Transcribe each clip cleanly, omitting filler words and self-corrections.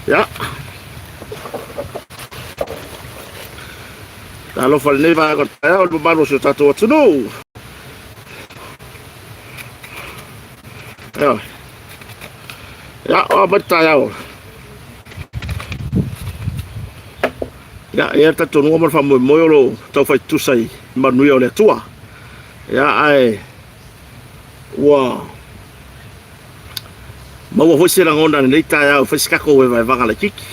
Ia. Talofa lenei vaega o le taeao i le mamalu o si o tatou atunuu. Ia. Ia, o a mai le taeao. Ia, e i ai le talitonuga ma le faamoemoe o lo o taufai tutusa i manuia o le Atua. Ia, ae ua maua foi se lagona i lenei taeao e fai se tatou evaevaga laitiiti.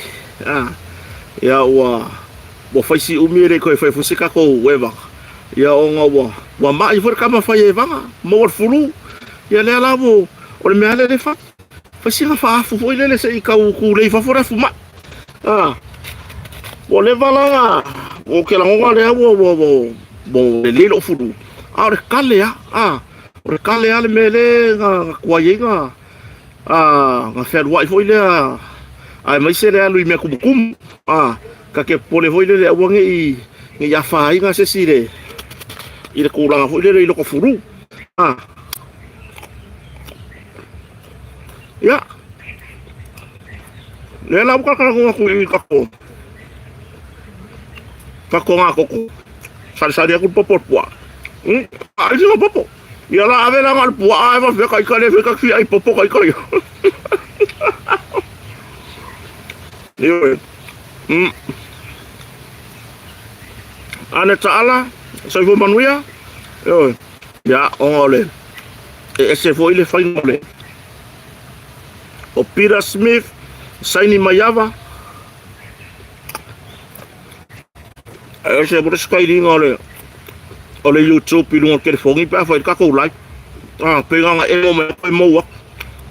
Ia, ia ua ua fai si umi e le i toe faia foi se tatou evaga. Ia ona ua ua mai foi le tama fai evaga, maua le fulu. Ia lea la ua o le mea lea e fai. Fai sina faafu foi lele se i tau tulei i fafo le afu mai. Ah, ua leva la na, ou te lagona lea ua ua ua ua lelei lou fulu. A o le kale lava, ah, o le kale lava le mea lea na na tuai ai na ah, na fealuai foi lea aemaise le alu i mea tumutumu. Ah, ta te popole foi lele aua ne i ne i afaina se isi i le i le tulaga foi lele i lota fulu. Ah, ia, lea la ua talatalanoa atu i tatou tatou gatoto salisali atu le popo o le puaa. Ai sina popo. Ia la ave la na o le puaa ae faapea ka ita le fai ka fia ai popo ka ita ia. Ioe. Ane taala, soifua manuia. Ioe. Ia, ona o le e ese foi le faiga o le o Peter Smith, Saini Maiava. E ese foi le sikailiga o le o le YouTube i luga o le telefoni pe a fai le tatou live. Ah, pei na ona emo mai koe mou atu.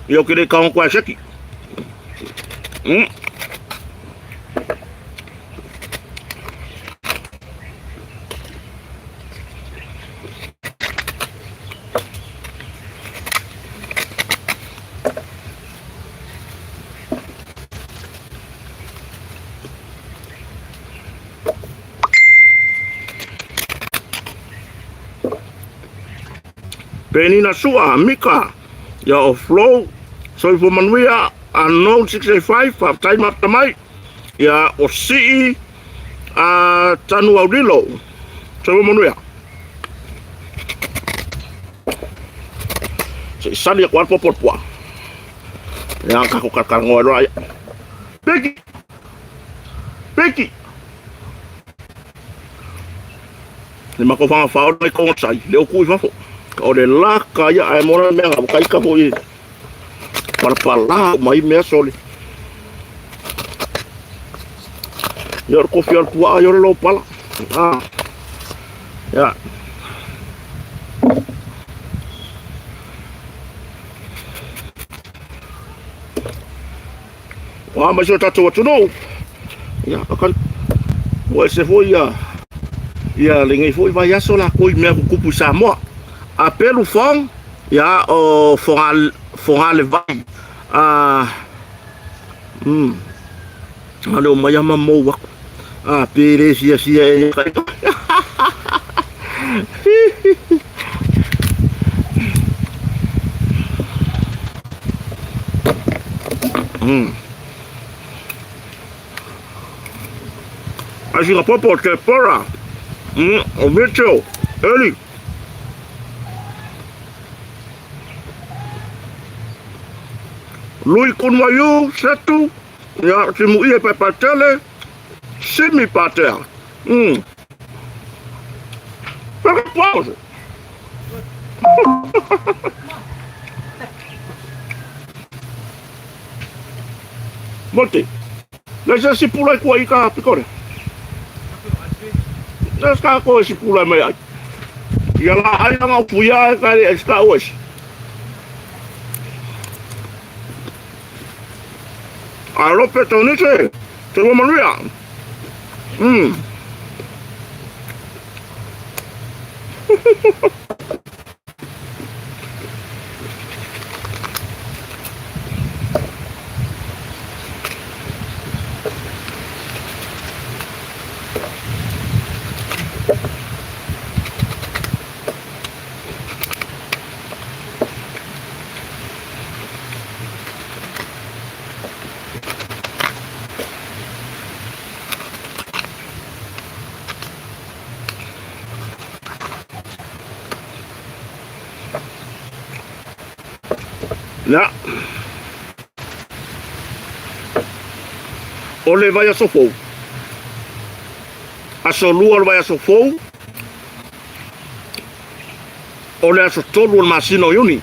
Ia ou te le tago atu ai seki. Penina Sua, Mika, ia o Flo, Soifua Manuia, Unknown 685, faafetai mata mai, ia o Sii, a Tanu Aulilo, Soifua Manuia. Se i sali aku lava le popo o le puaa. Ia, tatou talatalanoa ai loa ia. Piki! Piki! Le matou faga faaola mai kongo sai, le o tuu i fafo. O le laka ia, ae mo le mea nga ka ika foi palapala uma ai mea sole. Ia o le kofi o le puaa ia o le lopala. Ah. Ia. Ua mai si o tatou atunuu. Ia, aka ua ese foi ia ia lenei foi vaiaso lakou i mea tutupu i Samoa. A pelu fong, ia o fonga fonga le vai. A a le o mai ama mou aku. A pe le fiafia e ka. Ai sina popo te pora. O Mitchell, Eli. Lui Kunwaiu, Setu, ia Timuia Paepatele, Simi Patea. Peka pause. Monte. Le se si pula i kua i ka pikore. Le ska ko si pula mai ai. Ia la ai nga puia e ka le ska oes. A lope tau nise, te ua manuia. Ia. O le vaiaso fou. Aso 2 o le vaiaso fou. O le aso 3 o le masina o Iuni.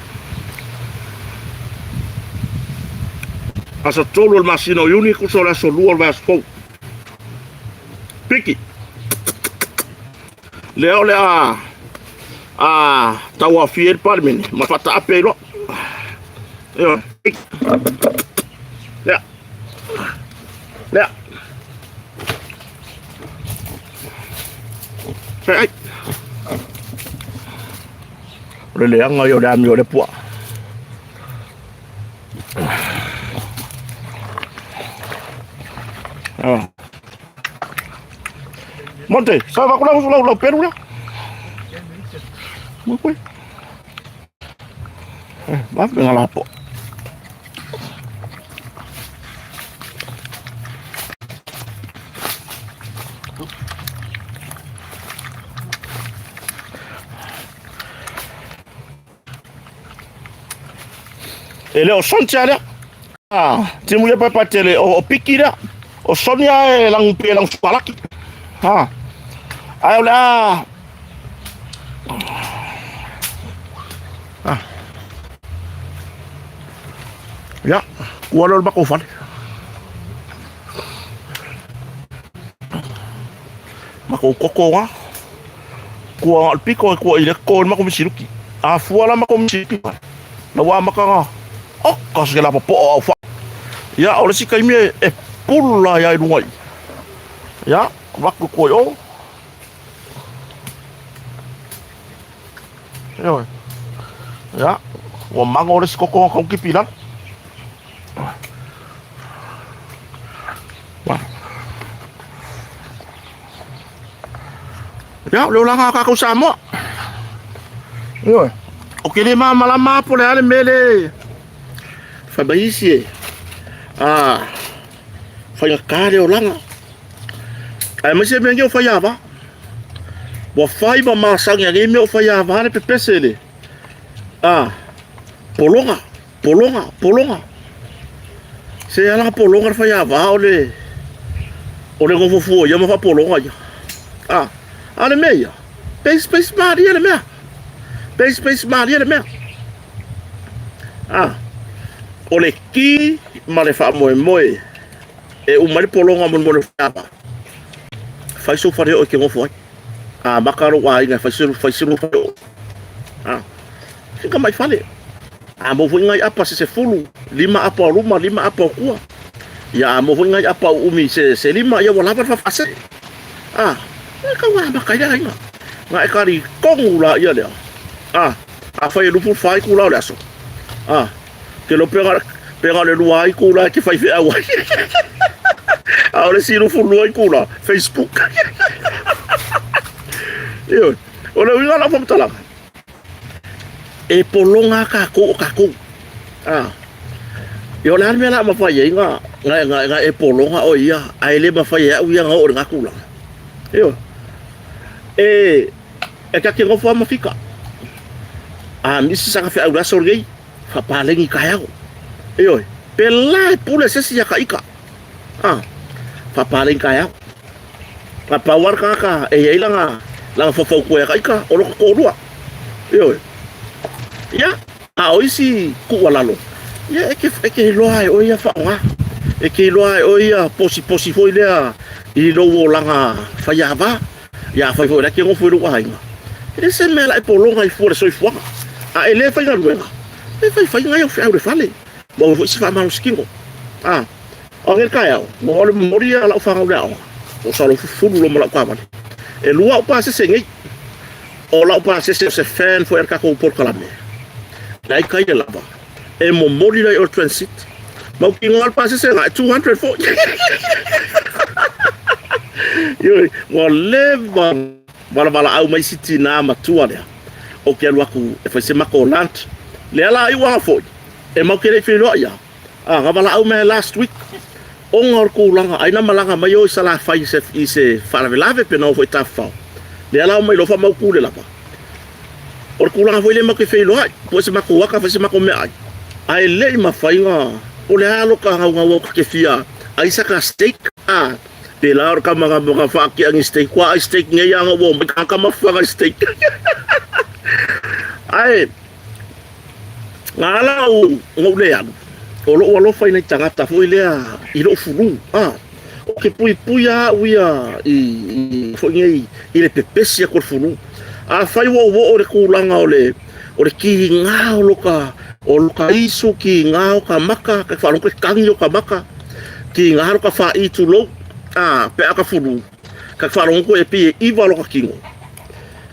Aso 3 o le masina o Iuni, tusa o le aso 2 o le vaiaso fou. Piki. Lea o le a a tauaofia ai le Palemene ma faataape ai loa. Ioe. Lea. Lea. Fai ai. O le leaga ia o le amio o le puaa. Ah. Monte, sa va kula lau lau pelu lea. Mo koe. Eh, va venga la po. E le o Sonja lea. Ah, timu ia paipai tele o, o piki lea. O Sonia e langu pe langu sukalaki. Ha. Ai o le a Ah. Ya, kua leo le makou fale. Makou koko nga. Kua nga o le piko e kua i le ko i le makou misiluki. A fua la makou misiluki. Na ua amaka nga. Oh, ka se la popo'o au fa. Ya, o le si kaimi e, e pula ia i lunga i. Ya, vaku kua i o. Ioe. Ya, ua mago le si koko nga kau kipi lalo. Ia, o le olaga o kākou Samoa. Ioe. O ke le malamalama po le a le mea le fai mai isi e. A faigata le olaga. Aemaise mea nei o faiava. Ua fai ma masani a nei mea o faiava le pepese le. A pologa, pologa, pologa. Se ala pologa le faiava o le o le nofo fua ia ma faapologa ia. A, a le mea ia. Peisi peisi malie le mea. Peisi peisi malie le mea. A, o le ki ma le faamoemoe e uma ai le pologa molemole faiava. Fai sou fale oo e te nofo ai. A maka lou aiga e fai se fai se fale oo. A, fika mai fale. A maua foi nai apa se 15 apa o luma, 5 apa o tua. Ia a maua foi nai apa uumi se se 5, ia ua lava le faafase. A, e kau a maka i le aiga. Na e kari kongu la ia lea. A, afai e 24 itula o le aso. A, ke lo pega pega le lua itula e te fai feau ai. A o le isi 22 itula, Facebook. Ioe, o le uiga o lau faamatalaga, E pologa kākou o kākou. A. Ia o le a le mea la a mafai ai na na na na e pologa oe ia ae le mafai e au ia na oo i lena tulaga. Ioe. E e ta te nofo lava ma fika. A misi sana feau i le aso lenei, faapaleni taeao. Ioe. Pela e pule se isi ia ka ika. A. Faapaleni taeao. A pau lava le tagata e i ai lana lana faufautua ia ka ika, o lota toalua. Ioe. Ia, a o isi tuualalo, ia e te, e te iloa e oe ia faaaoga. E te iloa e oe ia posiposi foi lea i lou olaga faiava. Ia afai foi o la e te nofo i lou aiga, e le se mea la e pologa ai fua le soifuaga. A e le faigaluega, e faifai nai au feau i le fale, maua foi se faamalosi kino. A, o le taeao, ua o le momoli ia lau fanau i le aoga, o sa lou fufulu loa ma lau taavale. E lua au pasese nei. O lau pasese o se fan foi a le tatou polokalame. Leai kai le lava. E momoli la i o le transit. Mautinoa le pasese na e 200 foi. Ioe, ua leva valavalaau mai si tinā matua lea. Ou te alu atu e fai se matou lunch. Lea la iu aga foi, e mau te le i feiloai ia. A, na valaau mai last week, ona o le tulaga, ai na malaga mai o i Salafai i se, i se faalavelave pe na o foi i Tafafao. Lea la omai loa faamautu le lava. O le tulaga foi lea matou te feiloai, pue se matou ata, fai se matou meaai. Ae le i mafai ona, o le a loka gaugau au ka te fia ai saka steak, a, pēlā o le kama ka whaakia ni steak, kua ai steak nei anga ua mai ka kama whanga steak. Ae, ngā ala au ngou le alu, o lou alofa i nai tagata foi lea i lou fulu, a, o ke puipui a au ia i, i foi nei i le pepesi aku o le fulu. Afai ua ou oo i le tulaga o le, o le kīgā o loka, o loka isu, kīgā o ka maka, ka whaalogo ke kani o ka maka, kīgā loka whāʻī tulou, a, pe a ka fulu, ka whaalogo koe e pei e iwa loka kino,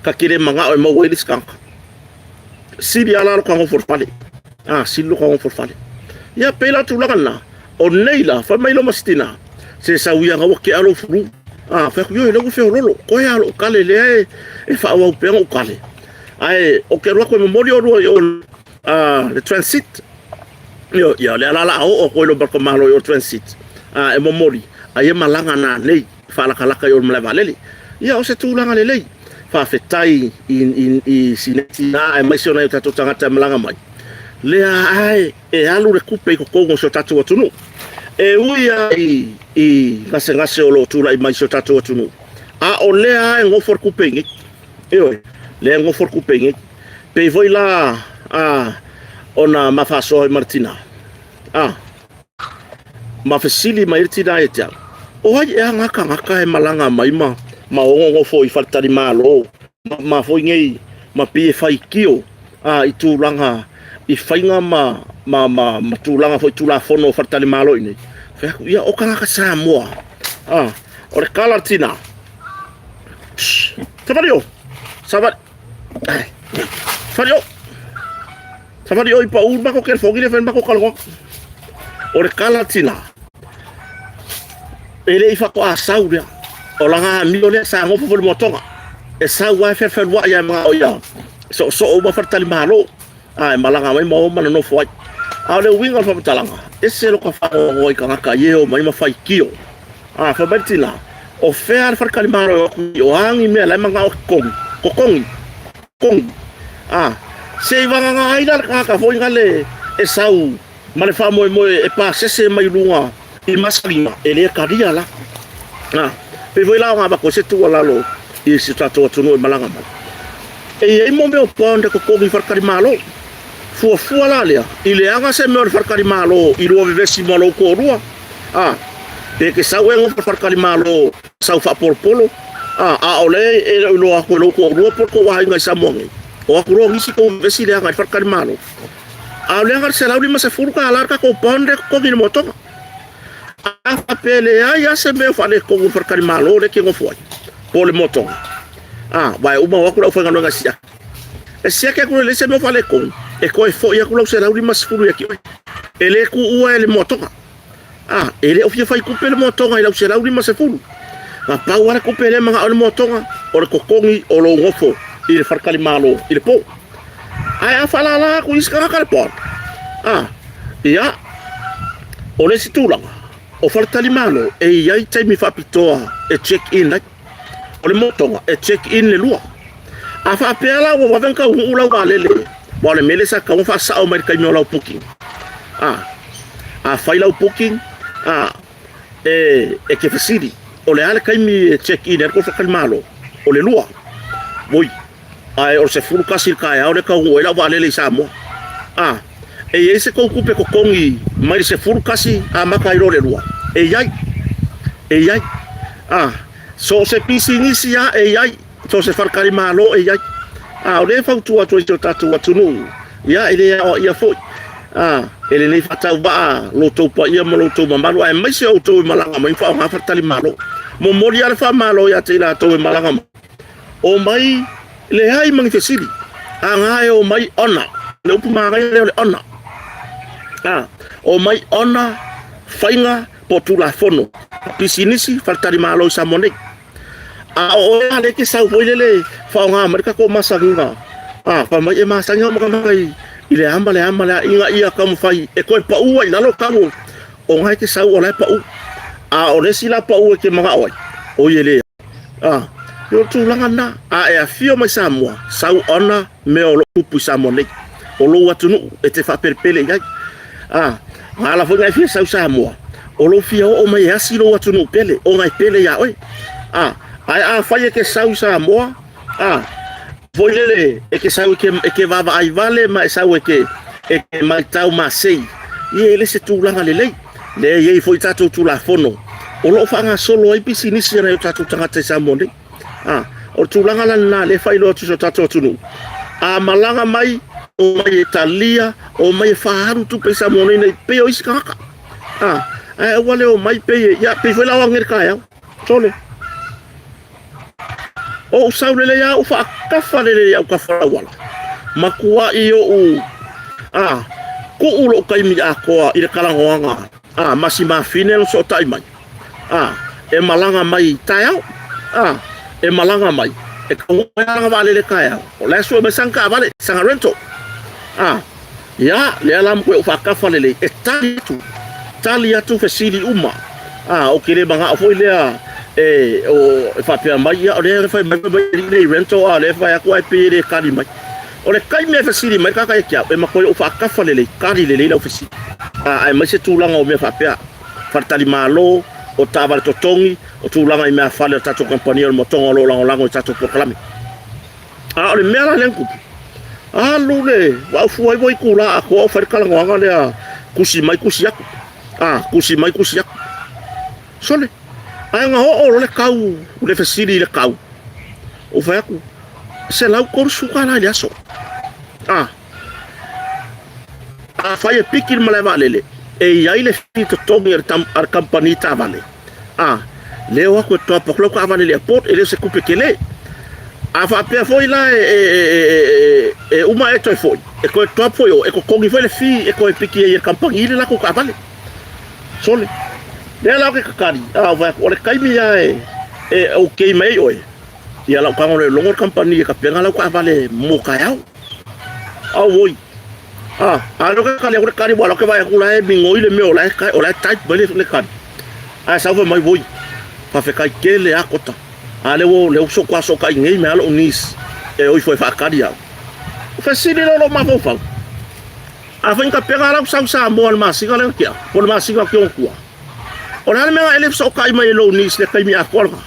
ka kele mangao e maua ai le isi tagata. Sili a la loka ngofo le fale. A, sili loka ngofo le fale. Ia, pei la tulaga lena, o nei la, fai mai lo ma si tina, se sau ia nga ua kea lou fulu. A, fai atu, ioe, lea ua feololo, koe a lou kale lea e, e faaauau pea ngou kale. Ae o ke alu atu e momoli olua i o le transit, ioe, ia, o le ala la a oo atu ai loa ma le Malo i o le transit, a, e momoli, aia malaga nanei, faalakalaka i o le malae vaalele. Ia, o se tulaga lelei. Faafetai i, i, i si nei tinā aemaise o nai o tatou tagata e malaga mai. Lea ae e alu le kupe i totonu o si o tatou atunuu. E ui lava i, i gasegase o lo o tulai mai i si o tatou atunuu, a o lea lava e nofo le kupe i nei. Ioe, lea e nofo le kupe i nei. Pei foi la a, ona ma faasoa ai ma le tinā. A, ma fesili mai ai le tinā ia te au, O ai ea ngā tagata e malaga mai ma, ma ononofo i faletalimalo, ma, ma foi nei, ma pei e faitio, a, i tulaga, i faiga ma, ma, ma, ma tulaga foi tulafono o faletalimalo i nei? Fai atu, ia, o tagata Samoa. A, o le tala a le tinā, Shh, savali o, savali, savali o. Savali oi pa u mako ke fogi le fen mako kalonga. O le kala tina. E le i whakoa sau lea. O langa amio lea sa ngofo fo le moatonga. E sau ai fel fel wa ia mga o ia. So so o ma wharetali malo. A e malanga mai ma o mana nofo ai. A o le uiga o le faamatalaga, ese lo ka faagoagoa i tagata i e o mai ma faitio. A fai mai le tina, o fea le faletalimalo e o atu i o a ni mea la e manao e totogi, totogi, totogi. A, se i vagana ai la le tagata foi nale e sau ma le faamoemoe e pasese mai luga i masaliga, e le talia la. A, pei foi la o avatu ai se tuualalo i si o tatou atunuu e malaga mai. E i ai mo mea o bond e totogi i faletalimalo. Fuafua la lea, i leaga se mea o le faletalimalo i lua vevesi ma lou toalua, a, pe ke sau e gofa faletalimalo sau faapolopolo, a, a o le e le o iloa atu e lou toalua po o le tou aiga i Samoa nei, o atu loa nisi tou vevesi leaga i le faletalimalo. A o leaga le $150 le tatou bond e totogi i le moatoga. A faapea e leai lava se mea o faaletonu i le faletalimalo lea e te nofo ai, po o le moatoga, a, aua e uma o atu le aufaigaluega e siaki. E siaki atu e leai se mea o faaletonu, e toe foi atu lau $150 ia te oe. E le tuua e le moatoga. A, e le o fia fai tupe le moatoga i lau $150. Na pau lava le tupe lea e manao ai le moatoga, o le totogi o lou nofo i le faletalimalo i le po. Ae a faalala atu i isi tagata le bond, a, ia, o le isi tulaga, o faletalimalo e i ai taimi faapitoa e check in ai. O le motoga e check in le lua. A faapea la ua vave ona taunuu lau vaalele, aua o le mea lea sa tatau ona faasao mai i le taimi o lau booking. A, a fai lau booking, a, e, e te fesili, o le a le taimi e check in ai le tou faletalimalo? O le lua. Oi, ae o le 11 i le taeao lea e taunuu ai lau vaalele i Samoa. A, e i ai se tou tupe totogi mai le 11 amata ai loa le lua? E i ai. E i ai. A, so o se pisinisi lava e i ai, so o se faletalimalo e i ai. A, o lea e fautua atu ai i si o tatou atunuu, ia e le aoaia foi a, e lenei faatauvaa lo outou paia ma lo outou mamalu, aemaise outou e malaga mai ma faaaoga faletalimalo. Momoli lava le faamalo ia te i latou e malaga mai. Omai, leai ma ni fesili, aga e omai ona, le upu manaia lea o le ona. A, omai ona faiga po o tulafono, pisinisi, faletalimalo i Samoa nei. A o oe lava lea e te sau foi lele faaaoga mai le tatou masaniga, a, fai mai e masani au makamaka i le a ma le a ma le a, ina ia taumafai e toe pau ai i lalo tau o lena e te sau o la e pau. A o le isi la pau e te manao ai, oi e le. A, o le tulaga lena. A e afio mai Samoa, sau ona mea o lo o tupu i Samoa nei. O lou atunuu e te faapelepele i ai. A, na ala foi na e fia sau Samoa, o lou fia oo mai e asi lou atunuu pele, ona e pele iā oe. A, ae afai e te sau i Samoa, a, foi lele e te sau e te vaavaai vale ma e sau e te matau masei, ia e le se tulaga lelei. Lea e i ai foi tatou Tulafono o lo o faagasolo ai pisinisi a nai o tatou tagata i Samoa nei. A, o le tulaga la lena lea e faailoa atu i so tatou atunuu, a malaga mai, omai e talia, omai e faaalu tupe i Samoa nei, nei pei o isi tagata. A, ae aua le omai pei e, ia, pei foi la o age le taeao. Sole. Ou sau lelei lava ou faakafa lelei au kafa o le auala. Matuai ou a tuu lou taimi atoa i le talanoaga a ma si mafine na sootai mai a e malaga mai taeao a e malaga mai e tago mai lana vaalele taeao o la e sue mai sana taavale sana rental a Ia, lea la matuai ou faatafa lelei e tali atu, tali atu fesili uma. A, ou te le manao foi lea e, o, e faapea mai, ia, o lea e fai mai, fai mai e lelei rental, a o lea e fai atu ae pei e le tali mai. O le taimi e fesili mai le tagata ia te au, e matuai ou faatafa lelei, tali lelei lau fesili. A, aemaise tulaga o mea faapea, faletalimalo, o taavale totogi, o tulaga i meafale a le tatou kamupani o le motoga o lo o lagolago i tatou polokalame. A o le mea la lea na tupu, alu le vaaufua ai itula atoa o fai le talanoaga lea, tusi mai tusi atu, a tusi mai tusi atu. Sole, ae na oo loa le tau, le fesili i le tau, ou fai atu, $130 i le aso. A, afai e piki le malae vaalele, e i ai le fee totogi a le kamupani taavale, a lea o atu e top atu lau taavale i le airport, e le o se tupe tele. A faapea foi la e uma e toe foi, e toe top foi o, e totogi foi le fee e toe piki ai e le kamupani le latou taavale. Sole, lea la ou te tatali, a ou fai atu, o le taimi lava e okay mai ai oe, ia lau tago loa e logo le kamupani e tapena lau taavale mo taeao. Auoi. A, a lea ou te tali atu le kali, aua o la ou te vaai atu o la e migoi le mea o la e, o la e type mai le kali. Ae sau fai mai, oi, faafetai tele lava Kota. A lea ua, lea ua sookaasokai nei mai lava lou niece e o ifo e faatali au. Fesili loa lou mafaufau, afai ni tapena lau sau i Samoa i le masina lea na tea, po o le masina o Kionotua, o le a le mea na e le fesootai mai ai i lou niece i le taimi atoa lena?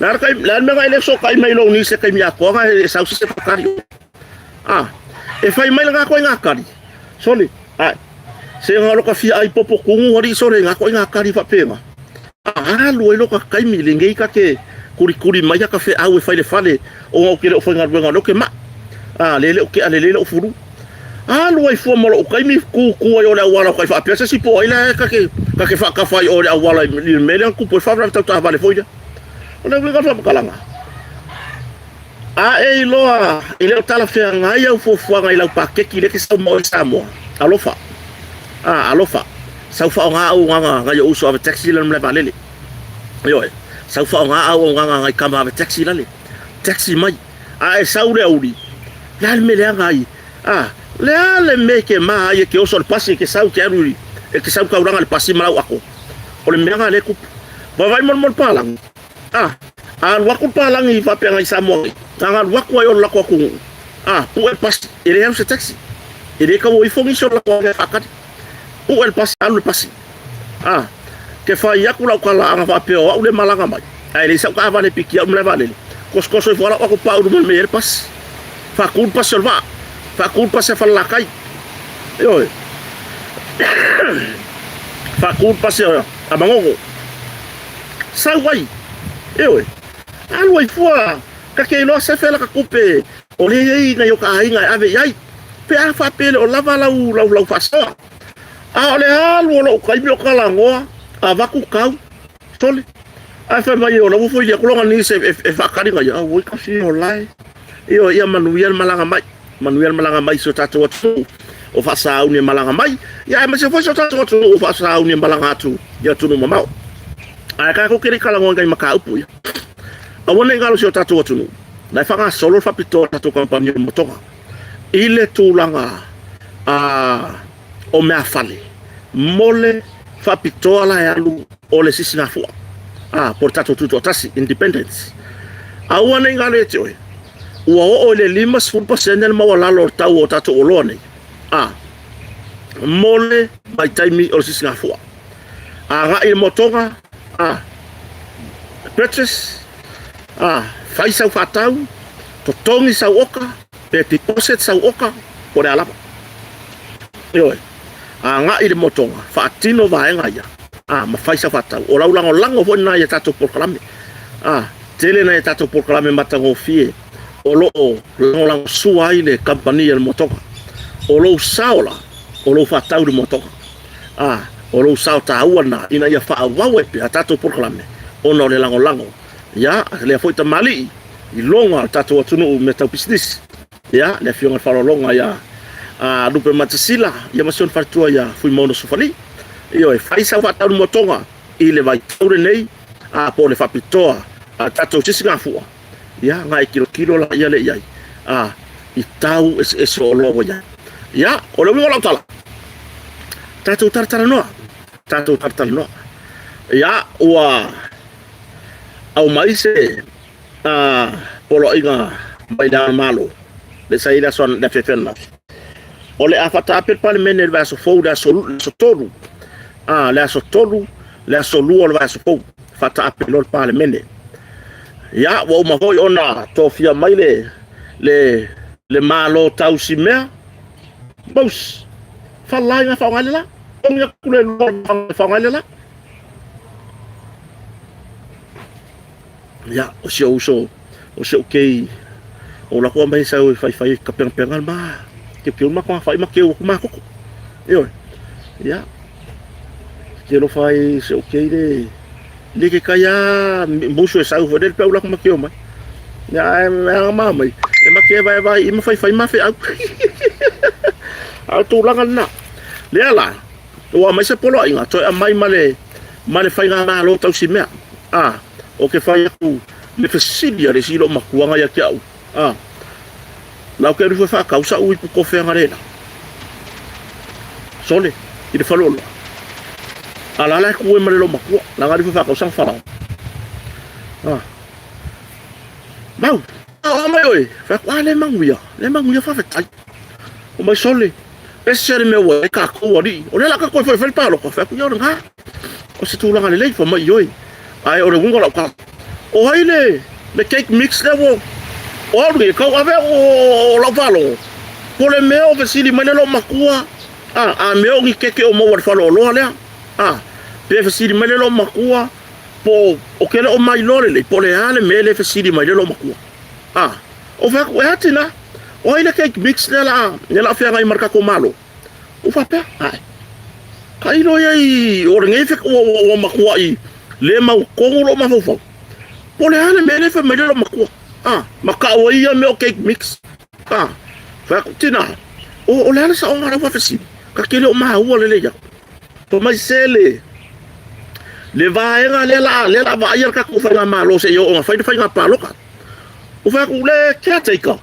O le a le mea na e le fesootai mai ai i lou niece i le taimi atoa lena e sau se faatali oe? A, e fai mai lena koiga kali, sole, ae, se na loka fia ai popo kugu alii sole nga koiga kali faapena. A alu ai loka taimi lenei ka te kulikuli mai a ka feau e fai le fale ona ou te le o faigaluega o lea ou te mai. A, le le o tea lelei lou fulu. Alu ai fua ma lou taimi kuku ai o le auala o kai faapea se isi po o ai la e ka te faatafa ai o le auala i le mea lea na tupu ai faalavelave tau taavale foi lea. O le uiga o le faamatalaga, A e iloa e le o talafeagai au fuafuaga i lau paketi lea e te sau ma oe i Samoa, alofa. A, alofa. Sau faaaoga auaunaga a nai ou uso ave taxi la i le malae vaalele. Ioe. Sau faaaoga auaunaga a nai tama ave taxi lale. Taxi mai. A e sau le auli, le a le mea leaga ai? A, le a le mea e te ma ai e te oso i le pasi e te sau e te alu i, e te sau i taulaga i le pasi ma lau ato? O le mea lena lea e tupu. Vaavaai molimoli palagi. A, a alu atu le palagi faapea i Samoa nei, na alu atu ai o le latou atunuu, a, pue le pasi, e le alu se taxi. E le tau o ifo nisi o le latou aiga e faatali. Pue le pasi, alu le pasi. A, ke fai atu lau tala ana faapea o au le malaga mai, ae leai sau taavale e piki au i le malae vaalele, kosokoso ifo lava lau ato pau i luma i le mea e i ai le pasi. Faatu le pasi o le vaa, faatu le pasi a Falelatai. Ioe. Faatu le pasi a Manono. Sau ai. Ioe. Alu ai fua, ta te iloa sefe laka tupe o lea e i ai nai o ta aiga e ave i ai. Pe a faapea e le o lava lau, lau, lau faasoa. A o le alu o lou taimi o talanoa, avatu tau, sole. Ae fai mai o la ua foili atu lona niece e, e, e faatali nai, auoi kasi o lae. Ioe, ia manuia le malaga mai. Manuia le malaga mai i si o tatou atunuu o faasauni e malaga mai, ia aemaise foi si o tatou atunuu o faasauni e malaga atu i atunuu mamao. Ae tatou te le i talanoa i nai mataupu ia. Aua ne i galo si o tatou atunuu, la e faagasolo le faapitoa a le tatou kamupani o Motoga i le tulaga a o meafale mo le faapitoa la e alu o le sisigafua, a po o le tatou tutoatasi, independence. Aua ne i galo ia te oe, ua oo i le 50% le maualalo o le tau o tatou oloa nei. A. Mo le vaitaimi o le sisigafua. Agai i le motoga, a, purchase, a, fai sau faatau, totogi sau oka, pe deposit sau oka, po o le a lava. Ioe. Agai i le motoga, faatino vaega ia, a, ma fai sau faatau. O lau lagolago foi lena i a tatou polokalame. A, tele nai a tatou polokalame matagofie o lo o lagolagosua ai le kamupani a le motoga. O lou sao la, o lou faatau i le motoga. A, o lou sao taua lena ina ia faaauau ai pea a tatou polokalame ona o le lagolago ia a lea foi tamalii i loga o le tatou atunuu i mea tau pisinisi. Ia, le Afioga i le Faaaloaloga ia a Lupe Matasila, ia ma si ona faletua ia Fuimaono Sofali. Ioe, fai sau faatau i le motoga i le vaitau lenei, a po o le faapitoa a tatou sisigafua. Ia, na e tilotilo la ia le i ai, a, i tau eseese o oloa ua i ai. Ia, o le uiga o lau tala, tatou talatalanoa, tatou talatalanoa. Ia, ua aumai se a, poloaiga mai le Malo, le sa i le aso le afiafi ananafi. O le a faataape le Palemene i le vaiaso fou, le aso, le aso 3, a, le aso 3, le aso 2 o le vaiaso fou, faataape loa le Palemene. Ia, ua uma foi ona tofia mai le, le, le Malo tausimea, Mose, falaiga faaaoga ai le la. Togi atu le lua faaaoga ai le la. Ia, o si ou uso, o si ou kei, o la kua mai sau e faifai ka pengapenga le ma, ke keu ma kua fai ma keu aku ma koko. Ioe. Ia. Ke alofa ai si ou kei le, le ke kai a musu e sau foi le pe ula ma keu mai. Ia, e anga ma mai. E ma ke vai vai i ma faifai ma feau. A o tulaga lena. Lea la, ua aumai se poloaiga, toe aumai ma le, ma le faigamalo tausimea. A, o ke fai aku le fesili a le isi lou makuaga ia te au, a, lau ke alu ifo e faatau sa'u ipu kofe aga lela, sole, i le faleoloa. A la la e ku e ma le lou makua, la alu ifo e faatau sana falaoa. A, mau, a mai oe, fai atu, a le manuia, le manuia faafetai. O mai sole, ese le mea ua i ai tatou alii, o lea la tatou e fai fai le palota, fai atu, ia o lena. O se tulaga lelei fai mai ioe. Ae o le uiga o lau tala, o ai le le cake mix lea ua o au lenei e tau ave au o lau faalogo, po o le mea o fesili mai le loomatua, a, a mea o ni keke o maua i le faleoloa lea, a, pe fesili mai le loomatua, po o ke le o mailoa lelei, po o le a le mea lea e fesili mai le loomatua. A, o fai atu, e a tina, o ai le cake mix lea la, lea la feagai ma le tatou Malo? Ua faapea, ae. Tailo ia i o lenei fe ua, ua, ua matuai le mautonu lou mafaufau. Po o le a le mea lea e fai mai ai lou matua. Ah, ma tau ai ia mea o cake mix. Ah, fai atu, tina, o, o le a le saoga o lau faafesili? Ta te le o maua lelei atu. Fai mai se le, le vaega lea la, lea la vaaia le tatou faigamalo seia oo ina fai le faiga palota. Ua fai atu, le caretaker.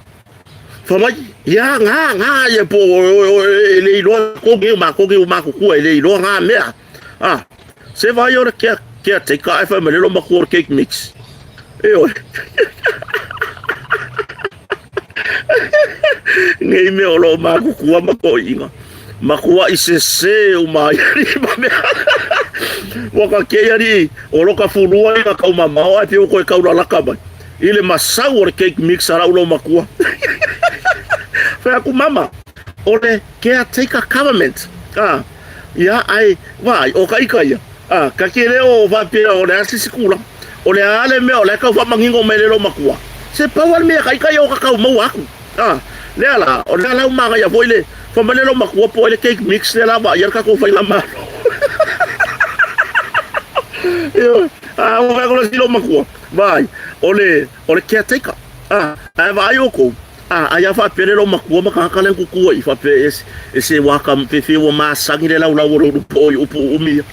Fai mai, ia, ngā, ngā, ia po e le iloa kogi, ma kogi o matutua e le iloa ngā mea. Ah, se vai o le kia, kia take ai fai mai le lo matua o le cake mix. E oe. Nei mea o lo matutua ma toʻiina. Matuaʻi sese uma ai alii ma mea. Ua ka kei alii, o lo ka fulua i ka kaumamao ae pei ua toe kaulalaka mai. I le masau o le cake mix a lau loomatua. Fai atu mama, o le caretaker government. Ah, ia, ai, vaai, o ka ika ia. Ah, ka ke le o faapea o le a se isi tulaga. O le a le mea o la e tau faamanino mai le loomatua. Se pau a le mea ka ika ia o ka tau maua atu. Ah, lea la, o lea la ua manaia foi le fai mai le loomatua po o ai le cake mix lea la vaaia le tatou faigamalo. Ioe, ah, ua fai atu le isi loomatua. Vaai, o le, o le caretaker. A, ae vaai outou, a, ai a faapea le loomatua ma tagata lea na tutu ai, faapea e, e se wā ka fefe ua masani le laulau o le ulupo i upu uumi ia.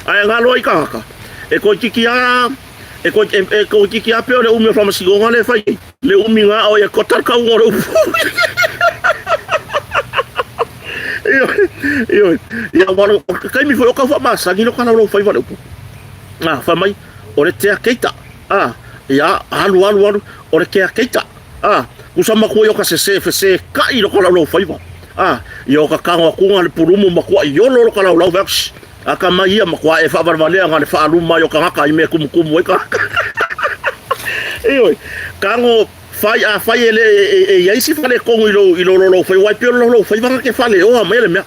Ae galo ai tagata, e toeitiiti a, e toe, e, e toeitiiti a pei o le umi o le faamasinoga lea e fai ai, le umi na o ia kota le kauga o le upu. Ioe, ioe. Ia, aua o le taimi foi o tau faamasani le o ka laulau faiva le upu. A, fai mai, o le tea keita. A, ia, alu, alu, alu, o le tea keita. A, kusa matua i o ka sese, fese kai loko lau lau faiva. A, ia o kakago akuga le pulumu makuaʻi iolo lo ka laulau vea aka mai ia makuaʻi e faavalevalea ga le faaluma ai o kagaka i mea kumukumu ai kagaka. Ioe, kago fai a fai e le e iai si faletonu i lou i lo lou faiva ai pei o lo lou faiva ga ke faleoa mai le mea.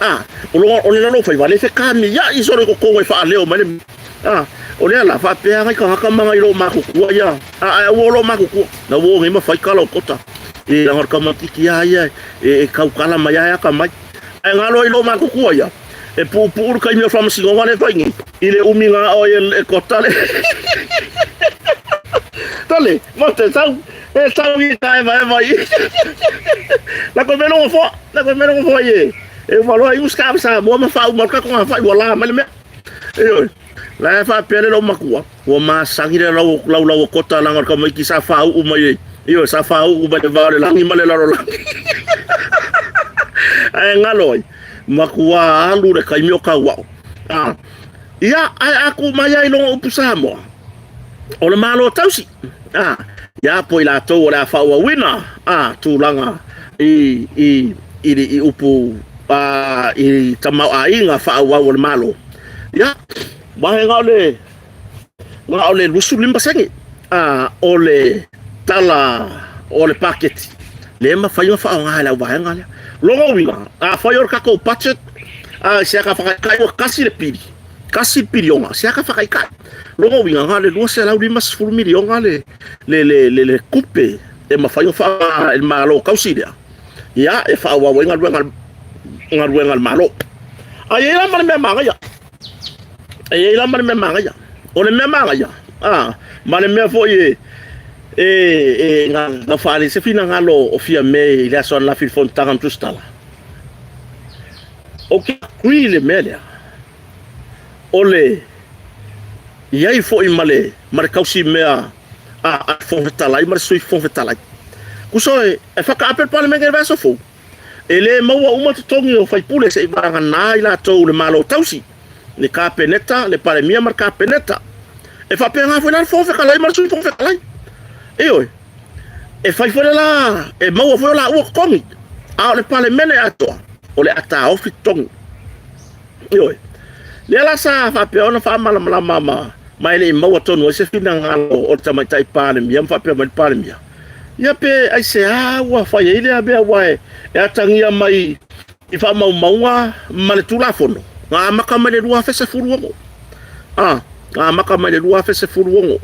A, o lo o le lou faiva le fekami iaʻi solo i totonu e faaleo mai le mea. A, o lea la faapea gai kagaka ma gai lou makutua ia. A, ae aua o lou makutua. Na ua o nei ma fai kala o kota. E leaga o le tamaititi lava ia e taukala mai lava e atamai. Ae galo ai lou makutua ia, e puupuu le taimi o le faamasinoga lea e fai nei, i le umi na ao ai e kota le Tole, mo te tau, e tau i ka evaeva i. La koe mea nofoa, la koe mea nofoa i e. E uma loa i uska Samoa ma faauma le tatou gafai ua la mai le mea. Ioe, la e faapea le lou matua, ua masani le lau laulau o kota leaga o le tamaiti sa faauu mai ai. Ioe, sa faauu mai le va o le lagi ma le lalolagi. Ae galo ai, matua alu le taimi o tauao. Ah, ia, ae a tu mai ai loga upu Samoa, o le Malo tausi. Ah, ia po i latou o le a faaauauina ah, tulaga i, i, i, i upu ah, i tamaoaiga faaauau o le Malo. Ia, vaega o le na o le 25% a o le tala o le paketi lea e mafai ona faaaoga e le auvaega lea. Lona uiga, afai o le tatou budget a se aka whakaikai ua kasi le pili, kasi le piliona, se aka whakaikai. Lona uiga, na o le 250 miliona le, le, le, le, le kupe e mafai ona faaaoga e le Malo tausi lea, ia, e faaauau ai galuega, galuega a le Malo. Ae i ai la ma le mea manaia. E i ai la ma le mea manaia. O le mea manaia, a, ma le mea foi e, e, e na, na faaali se finagalo o Fiame i le aso ananafi i le fonotaga ma Tusitala. Ou te agree i le mea lea, o le i ai foi ma le, ma le tausimea a, a le Fofoga Fetalai ma le Sui Fofoga Fetalai. Tusa e, e whakaape le Palemene i le vaiaso fou. E le maua uma totogi o faipule se i vagana ai latou le Malo tausi, le Kapeneta, le Palemia ma le Kapeneta. E faapena foi la le Fofoga Fetalai ma le Sui Fofoga Fetalai. Ioe, e fai foi le la, e maua foi o laua totogi, a o le Palemene atoa, o le a taofi totogi. Ioe. Lea la sa faapea ona faamalamalama ma, ma e le i maua tonu ai se finagalo o le Tamaitai Palemia ma faapea mai le Palemia, Ia pe aisea ua fai ai lea mea aua e atagia mai i faamaumauga ma le Tulafono na amata mai le 2016. A, na amata mai le 2016.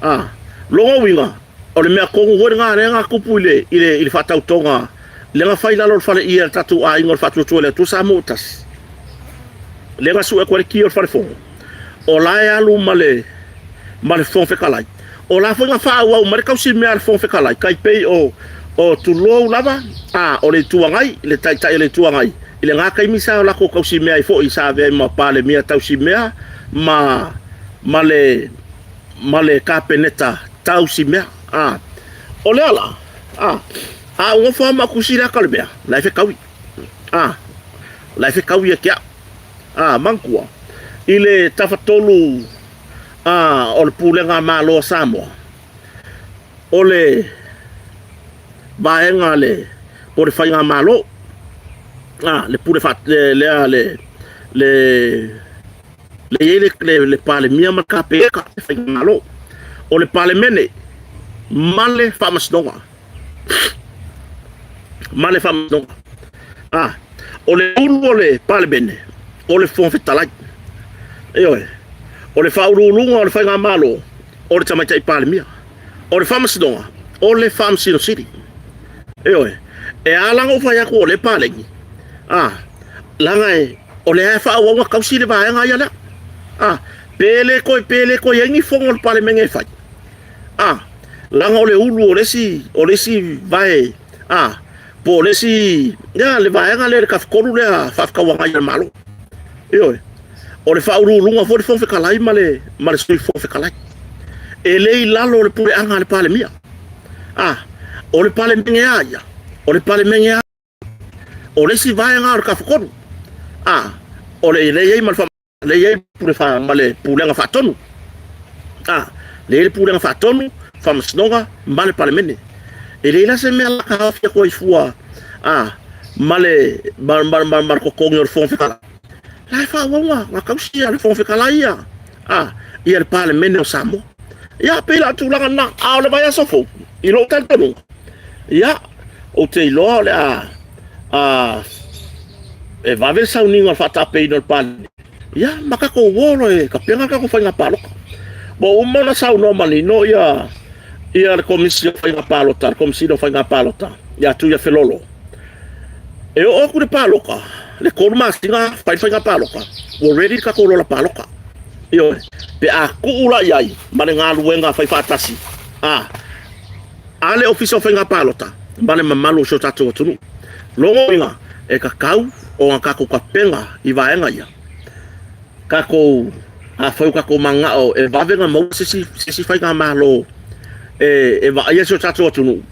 A, lona uiga, o le mea tonu foi lena lea na tupu i le, i le, i le faatautoga lea na fai i lalo o le faleia e le tatou aiga o le Faatuatua i le Atua Samoa ua Tasi, lea na sue atu ai le ki o le falefono, o la e alu ma le, ma le Fofoga Fetalai. O la foi na faaauau mai le tausimea a le Fofoga Fetalai, tai pei o, o tulou lava, a, o le Itu Agai, le Taitai o le Itu Agai, i lena taimi sa o latou tausimea ai foi, sa avea ai ma Palemia tausimea ma, ma le, ma le Kapeneta tausimea. A, o lea la, a, a ou nofo lava ma ou tusi le ata o le mea, la e fetaui. A, la e fetaui ia te au. A, manatua, i le tafatolu a, o le Pulega a Malo a Samoa, o le vaega le, po o le Faigamalo, a, le pule faa, le, lea le, le, le i ai le, le, le Palemia ma le Kapeneta, le Faigamalo. O le Palemene ma le Faamasinoga. Ma le Faamasinoga. A, o le ulu o le Palemene, o le Fofoga Fetalai. Ioe. O le faauluuluga o le Faigamalo, o le Tamaitai Palemia. O le Faamasinoga, o le Faamasino Sili. Ioe. E ala ona ou fai atu o lea e paleni, a, leaga e, o lea e faaauau ona tausi le vaega ia lea. A, pe le toe, pe le toe i ai ni fono a le Palemene e fai. A, leaga o le ulu o le isi, o le isi vae, a, po o le isi, ia, le vaega lea, le tafatolu lea faafetauagai a le Malo. Ioe. O le faauluuluga foi le Fofoga Fetalai ma le, ma le Sui Fofoga Fetalai. E le i lalo o le puleaga a le Palemia. A, o le Palemene a ia, o le Palemene a, o le isi vaega o le tafatolu. A, o le, le i ai ma le lea e i ai le pule fa, ma le pulega faatonu. A, lea e i ai le pulega faatonu, faamasinoga ma le Palemene. E leai la se mea la ka aofia atu ai fua, a, ma le ma, ma, ma, ma le totogi o le Fofoga Fetalai. La e faaauau na tausi a le Fofoga Fetalai ia, a, ia le Palemene o Samoa. Ia, pei la tulaga na, a o le vaiaso fou, i lou talitonuga, ia, ou te iloa o le a, a e vave le sauniga o le faataapeina o le Palemene, ia, ma tatou o loa e tapena le tatou faiga palota. Ua uma ona saunoa manino ia ia le Komisi o Faiga Palota, le Komesina o Faiga Palota, ia Tuiafelolo, e oo atu le palota, le 3 masina fai le faiga palota, ua ready le tatou lola palota. Ioe, pe a tuu la i ai ma le galuega fai faatasi a a le Ofisa o Faiga Palota ma le mamalu o si o tatou atunuu. Lona uiga, e tatau ona tatou tapena i vaega ia. Tatou, afai ua tatou mananao e vave ona maua se isi, se isi faigamalo e, e vaaia si o tatou atunuu,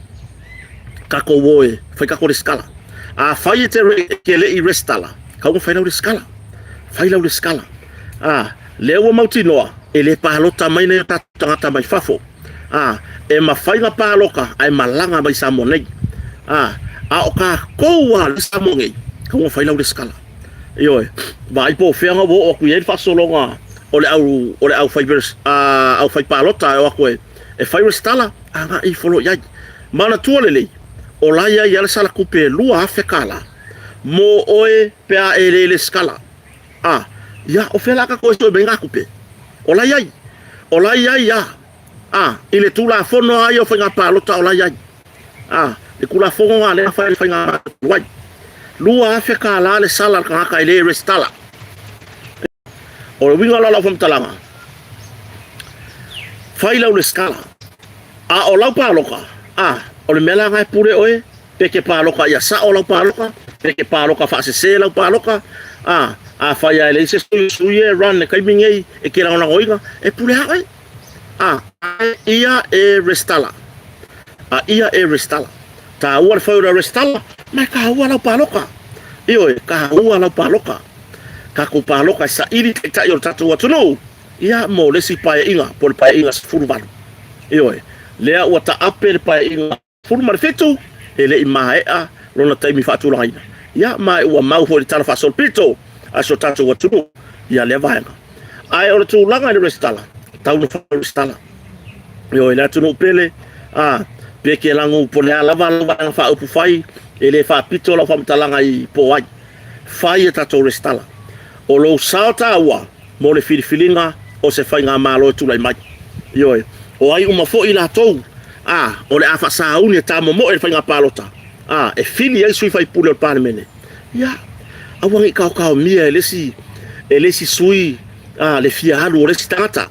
tatou o e fai tatou resitala. Afai e te, e te le i resitala, tatau ona fai lau resitala. Fai lau resitala. A, lea ua mautinoa, e le palota mai nai o tatou tagata mai fafo. A, e mafai ona palota ae malaga mai Samoa nei. A, a o tatou lava i Samoa nei, tatau ona fai lau resitala. Ioe, vaai po o fea na ua oo atu i ai le faasologa o le au o le aufai aufai palota e o atu e e fai resitala agai ifo loa i ai. Manatua lelei, o la e i ai lava le sala tupe e $2,000 mo oe pe a e le resitala. A, ia, o fea la tatou e sue mai ai na tupe? O la e i ai. O la e i ai lava. A, i le Tulafono lava ia o faiga palota o la e i ai. A, le Tulafono lena lea na fai e le faigamalo talu ai. $2,000 le sala a le tagata e le resitala. O le uiga la o lau faamatalaga, fai lau resitala. A o lau palota, a, o le mea la lena e pule oe, pe e te palota ia sao lau palota, pe e te palota faasese lau palota, a, afai lava e leai se sui, sui e run i le taimi lenei e te lagolagoina, e pule lava oe. A, ia e resitala. A ia e resitala. Taua le fai o le resitala, ma e taua lau palota. Ioe, taua lau palota. Tatou palota e saili taitai o le tatou atunuu, ia mo le isi paeaiga, po o le paeaiga 18. Ioe, lea ua taape le paeaiga 17, e le i maea lona taimi faatulagaina. Ia, ma ua mau foi i le Tala Faasolopito a si o tatou atunuu ia lea vaega. Ae o le tulaga i le resitala, tau na fai resitala. Ioe, le atunuu pele, a, pe ke lagu po le a lava lau vaega faaupufai, e le faapito lau faamatalaga i po ai. Fai a tatou resitala. O lou sao taua mo le filifiliga o se faigamalo e tulai mai. Ioe, o ai uma foi i latou, a, o le a faasauni e tamomoe le faiga palota, a, e fili ai sui faipule o le Palemene, ia, aua ne i taotaomia e le isi, e le isi sui, a, le fia alu o le isi tagata.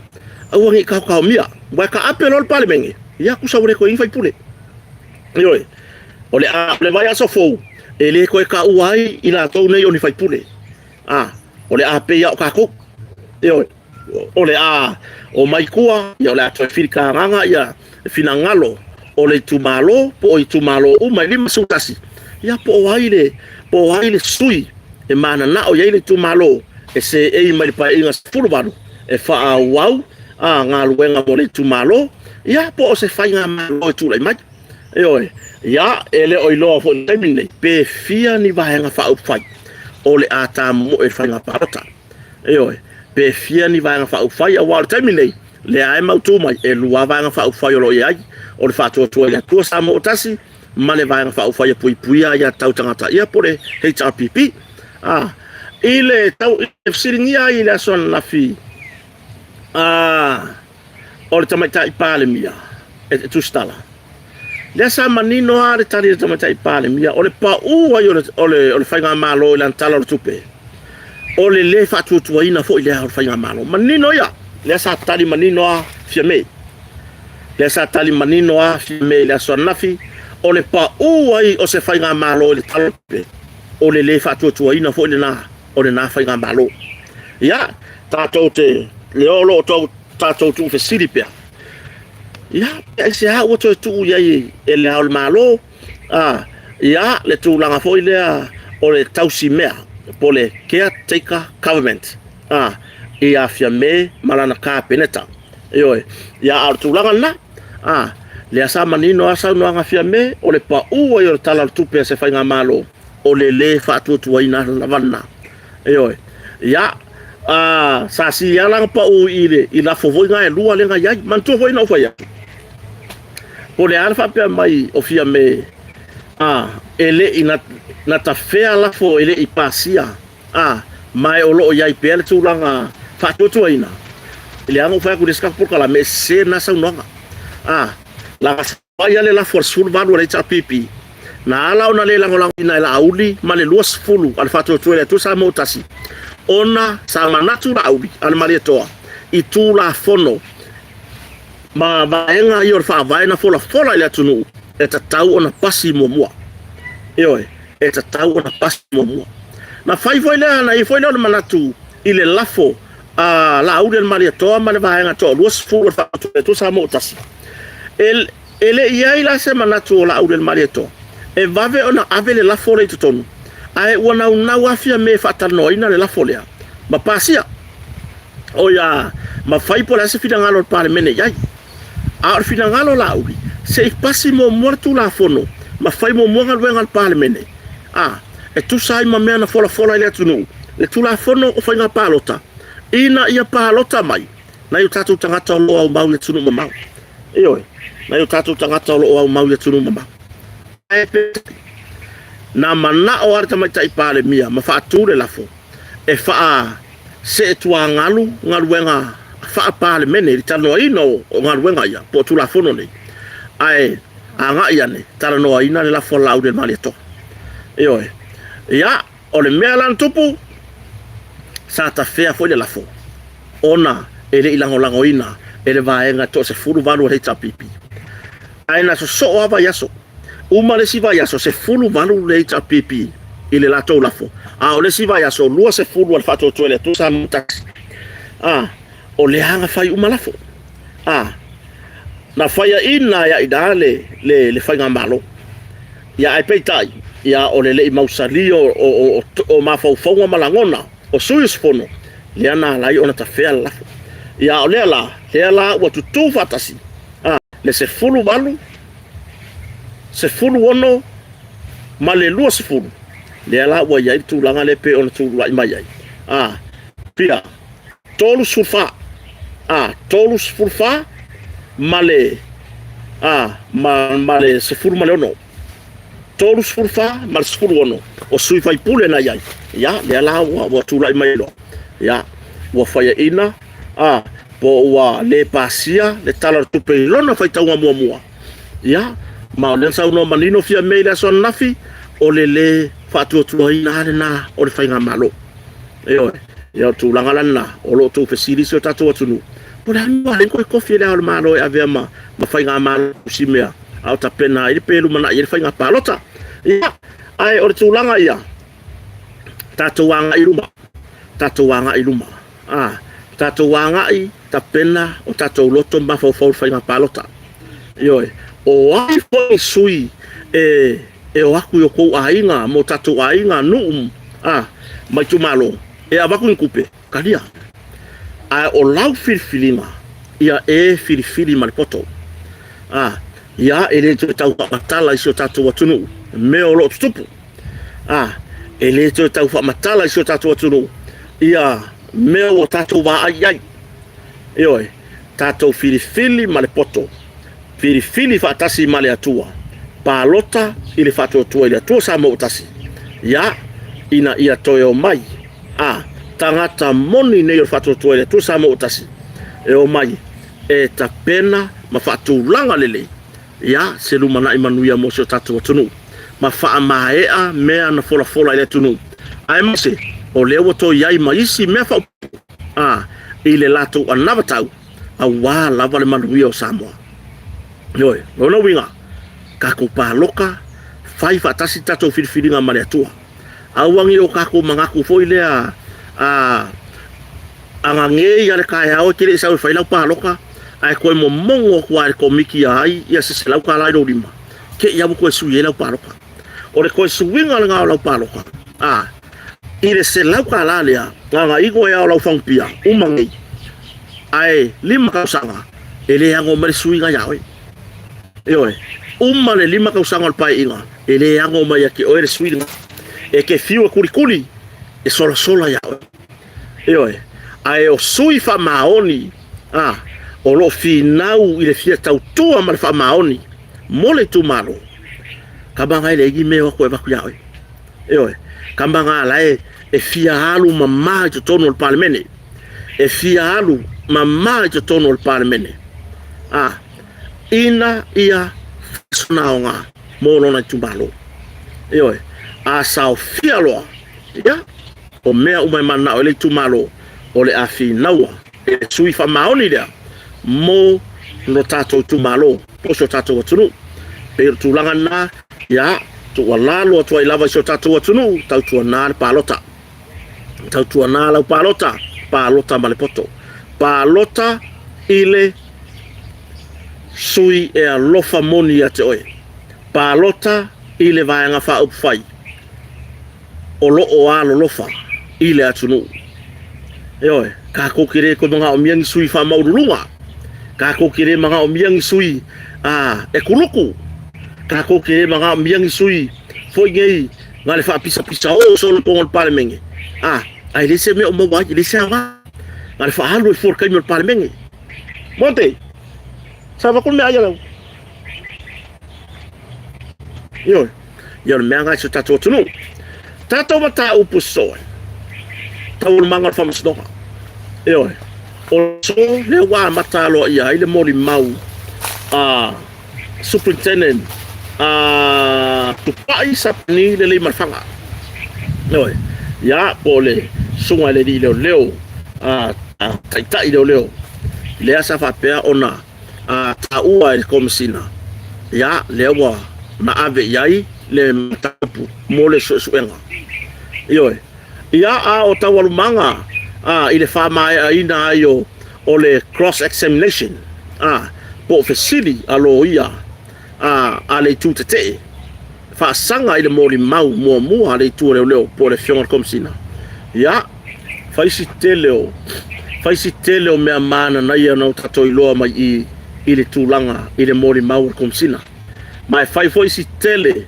Aua ne i taotaomia. Aua e taape loa le Palemene, ia, tusa ua le toe i ai ni faipule. Ioe, o le a, o le vaiaso fou, e le toe taua ai i latou nei o ni faipule. A, o le a pei lava o tatou. Ioe, o le a omai tua, ia o le a toe filitagaga ia finagalo o le itumalo po o itumalo uma e 51, ia po o ai le, po o ai le sui e mananao i ai le itumalo e seei mai le Paeaiga 18 e faaauau a galuega mo le itumalo, ia po o se faigamalo e tulai mai. Ioe, ia, e le o iloa foi i le taimi lenei pe fia ni vaega faaupufai o le a tamomoe i le faiga palota. Ioe, pe fia ni vaega faaupufai, aua o le taimi lenei, lea e mautu mai, e lua vaega faaupufai o lo o i ai, o le Faatuatua i le Atua Samoa ua Tasi ma le Vaega Faaupufai e Puipuia Aia Tatau Tagata, ia po o le HRPP. A, i le tau, i le fesiligia ai i le aso ananafi, a, o le Tamaitai Palemia e tusitala. Lea sa manino lava le tali a le Tamaitai Palemia, o le pau ai o le, o le, o le faigamalo i lana Tala o le Tupe, o le lē faatuatuaina foi lea o le faigamalo. Manino ia, lea sa tali manino lava Fiame. Lea sa tali manino lava Fiame i le aso ananafi, o le pau ai o se faigamalo i le Tala o le Tupe, o le lē faatuatuaina foi lena o lena faigamalo. Ia, tatou te, lea o lo o tatou tuufesili pea, ia, pe aisea ua toe tuu i ai e Le Ao o le Malo, a, ia, le tulaga foi lea o le tausimea, po o le caretaker government, a, ia Fiame ma lana Kapeneta. Ioe, ia, a o le tulaga lena, a, lea sa manino lava saunoaga a Fiame, o le pau ai o le Tala o le Tupe a se faigamalo, O le lē faatuatuaina lava lena. Ioe. Ia, a, sa sili lava la ona pau i le i lafo foi na e lua lea na i ai. Manatua foi na ou fai atu, po o le a le faapea mai o Fiame, a, e le i na, na tafea lafo e le i pasia, a, ma e o lo o i ai pea le tulaga faatuatuaina. Leaga ua fai atu i le isi tatou polokalame, e sese lena saunoaga. A, leaga Fai a le lafo a le 18 a le HRPP, na ala ona le lagolagoina e Laauli ma le 20 a le Faatuatua i le Atua Samoa Tasi, ona sa manatu Laauli a le Malietoa i Tulafono ma vaega ia o le Faavae na folafola i le atunuu e tatau ona pasi muamua. Ioe, e tatau ona pasi muamua. Na fai foi lea, na i ai foi lea o le manatu i le lafo a Laauli a le Malietoa ma le vaega toa 20 a le Faatuatua i le Atua Samoa Tasi, E, e le i ai la se manatu o Laaulelemalietoa e vave ona ave le lafo lea i totonu, ae ua naunau lava Fiame e faatalanoaina le lafo lea ma pasia, oi a, ma fai po o le a se finagalo o le Palemene i ai. A o le finagalo o Laauli, se i pasi muamua le Tulafono ma fai muamua galuega a le Palemene, a, e tusa ai ma mea na folafola i le atunuu, le Tulafono o Faiga Palota, ina ia palota mai nai o tatou tagata o lo o aumau i atunuu mamao. Ioe, nai o tatou tagata o lo o aumau i atunuu mamao. Ae peitai, na manao lava le Tamaitai Palemia ma faatu le lafo e faaseetuagalu galuega faa-Palemene i le talanoaina o galuega ia po o Tulafono nei, ae agai ane talanoaina le lafo a Laauli-a-le-Malietoa. Ioe. Ia, O le mea la na tupu, sa tafea foi le lafo ona e le i lagolagoina e le vaega e toa-18 o le HRPP. Ae na sosoo lava vaiaso. Uma le isi vaiaso, 18 le HRPP i le latou lafo, a o le isi vaiaso, 20 a le Faatuatua i le Atua Samoa Tasi. A, o lea na fai uma lafo. A, na faiaina ai i ina le, le, le faigamalo. Ia, ae peitai, ia, o le le i mausali o, o, o, o mafaufauga ma lagona o sui usufono, lea na ala ai ona tafea le lafo. Ia, a o lea la, lea la ua tutū faatasi, a, le 18, 16 ma le 20, lea la ua i ai le tulaga lea e pei ona tulai mai ai. A, pia, 34, a, 34 ma le, a, ma, ma le 16. 34 ma le 16 o sui faipule na i ai. Ia, lea la ua, ua tulai mai loa. Ia, ua faiaina, a, po ua le pasia le Tala o le Tupe i lona faitauga muamua. Ia, ma o lea na saunoa manino Fiame i le aso ananafi, o le lē faatuatuaina lava lena o le faigamalo. Ioe, ia o le tulaga la lena, o lo o outou fesili si o tatou atunuu, po o le a le mea ua ala ai ona toe tofi e Le Ao o le Malo e avea ma, ma faigamalo si mea, a o tapena ai le pe lumanai ai le faiga palota. Ia, ae o le tulaga ia, tatou agai i luma, tatou agai i luma, a, tatou agai tapena o tatou loto ma mafaufau i le faiga palota. Ioe, o ai foi sui e e o atu i o tou aiga ma o tatou aiga, nuu, a, ma itumalo, e avatu ni tupe, talia. Ae o lau filifiliga, ia e filifili ma le poto. A, ia, e le toe tau faamatala i si o tatou atunuu mea o lo o tutupu. A, e le toe tau faamatala i si o tatou atunuu ia mea ua tatou vaai i ai. Ioe, tatou filifili ma le poto. Filifili faatasi ma le Atua, palota i le faatuatua i le Atua Samoa ua tasi, ia, ina ia toe omai a tagata moni nei o le faatuatua i le Atua Samoa ua tasi, e omai e tapena ma faatulaga lelei, ia, se lumanai manuia mo si o tatou atunuu, ma faamaea mea na folafola i le atunuu, aemaise o lea ua toe i ai ma isi mea faaopoopo, a, i le latou anavatau, aua lava le manuia o Samoa. Ioe, lona uiga, tatou paloka, fai faatasi tatou filifiliga ma le Atua. Aua ne i o tatou manatu foi lea a agagei a le taeao e te le i sau e fai lau paloka, ae toe momono atu lava e le Komiti ia ai ia se $100 i lou lima, te i lava ua toe sui ai lau paloka. O le toe suiga lena o lau paloka, a, i le $100 lea, gagaigo e ao lau fagupia, uma nei, ae 5 tausaga, e le ago mai le suiga ia oe. Ioe, uma le 5 tausaga o le paeaiga, e le ago mai ia te oe le sui lena. E te fiu e kulikuli, e solasola iā oe. Ioe, ae o sui faamaoni, a, o lo o finau i le fia tautua ma le faamaoni mo le itumalo, kama ga e leai ni mea e o atu e avatu iā oe. Ioe, kama ga la e, e fia alu mamā i totonu o le Palemene. E fia alu mamā i totonu o le Palemene. A, ina ia fai sona aoga mo lona itumalo. Ioe, a saofia loa, ia, o mea uma e mananao ai le itumalo, o le a finaua e le sui faamaoni lea mo lo tatou itumalo po o si o tatou atunuu. Pei o le tulaga lena, ia, tuualalo atu ai lava i si o tatou atunuu, tautuana le palota. Tautuana lau palota, palota ma le poto. Palota i le sui e alofa moni ia te oe. Palota i le Vaega Faaupufai o lo o alolofa i le atunuu. Ioe, tatou te le toe manaomia ni sui faamaualuluga, tatou te le manaomia ni sui a, e kuluku, tatou te le manaomia ni sui foi nei na le faapisapisaoo solo i totonu o le Palemene, a, ae leai se mea o maua ai, e leai se aoga, na le faaalu ai fua i le taimi o le Palemene. Monte, sa avatu le meaai a lau. Ioe, ia o le mea lena i si o tatou atunuu. Tatou mataupu sosoo ai, taualumaga o le faamasinoga. Ioe, o le aso lea ua amata aloaia ai le molimau a Superintendent a Tupai Sapani Leleimalefaga. Ioe, ia po o le susuga i le alii leoleo, a taitai leoleo, lea sa faapea ona a taua e le Komesina, ia, lea ua na ave i ai le mataupu mo le suesuega. Ioe. Ia, a o taualumaga a, i le faamaeaina ai o, o le cross examination, a, po o fesili a loia a, a le itu tetee, faasaga i le molimau muamua a le itu o leoleo po o le Afioga i le Komesina, ia, fai si tele o, fai si tele o mea mananaia na o tatou iloa mai i i le tulaga i le molimau a le Komesina. Ma e fai foi si tele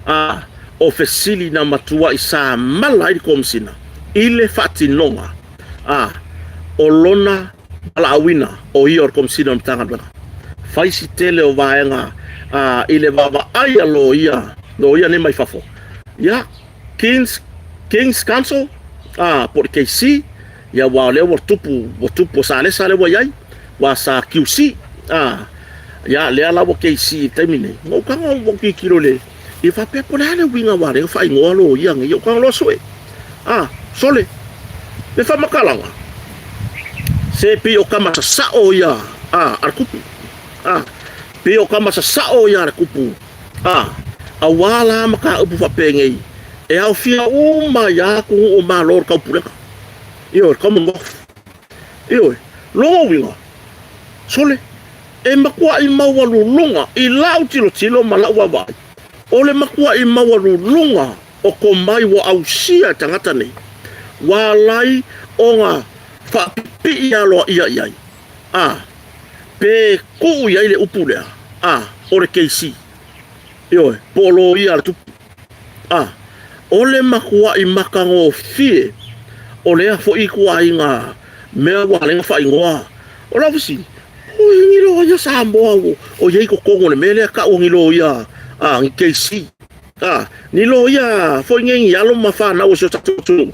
a o fesili na matuai samala ai le Komesina i le faatinoga a o lona valaauina o ia o le Komesina o le Matagaluega. Fai si tele o vaega a i le vaavaai a loia, loia nei mai fafo. Ia, Kings, Kings Council, a, po o le KC, ia aua o lea ua tupu, ua tupu, ua Salesa lea ua i ai, ua sa QC, a, ia lea la ua KC i le taimi nei. Na ou tago ua tilotilo i le, ia faapea po o le a le uiga ua ala ai ona faaigoa loia nei, ou tago loa sue, a, sole, le faamatalaga, se pei o tama sasao ia a, a le tupu, a, pei o tama sasao ia a le tupu, A, auā la mataupu faapenei, e aofia uma ai lava atunuu o Malo o le Taupulega, ioe, Commonwealth. Ioe, lona uiga, sole, e matuai maualuluga i lau tilotilo ma lau vaavaai, o le matuai maualuluga o tomai ua ausia e tagata nei, ua ala ai ona faapipii aloaia i ai. A, pe tuu i ai le upu lea, a, o le KC. Ioe, po o loia a le tupu. A, o le matuai matagofie o lea foi ituaiga mea ua ala ai ona faaigoa. O lau fesili, oi, ni loia Samoa o, o i ai i totonu o le mea lea tau o ni loia, a, ni KC. A, ni loia foi nei ni alo ma fanau o si o tatou atunuu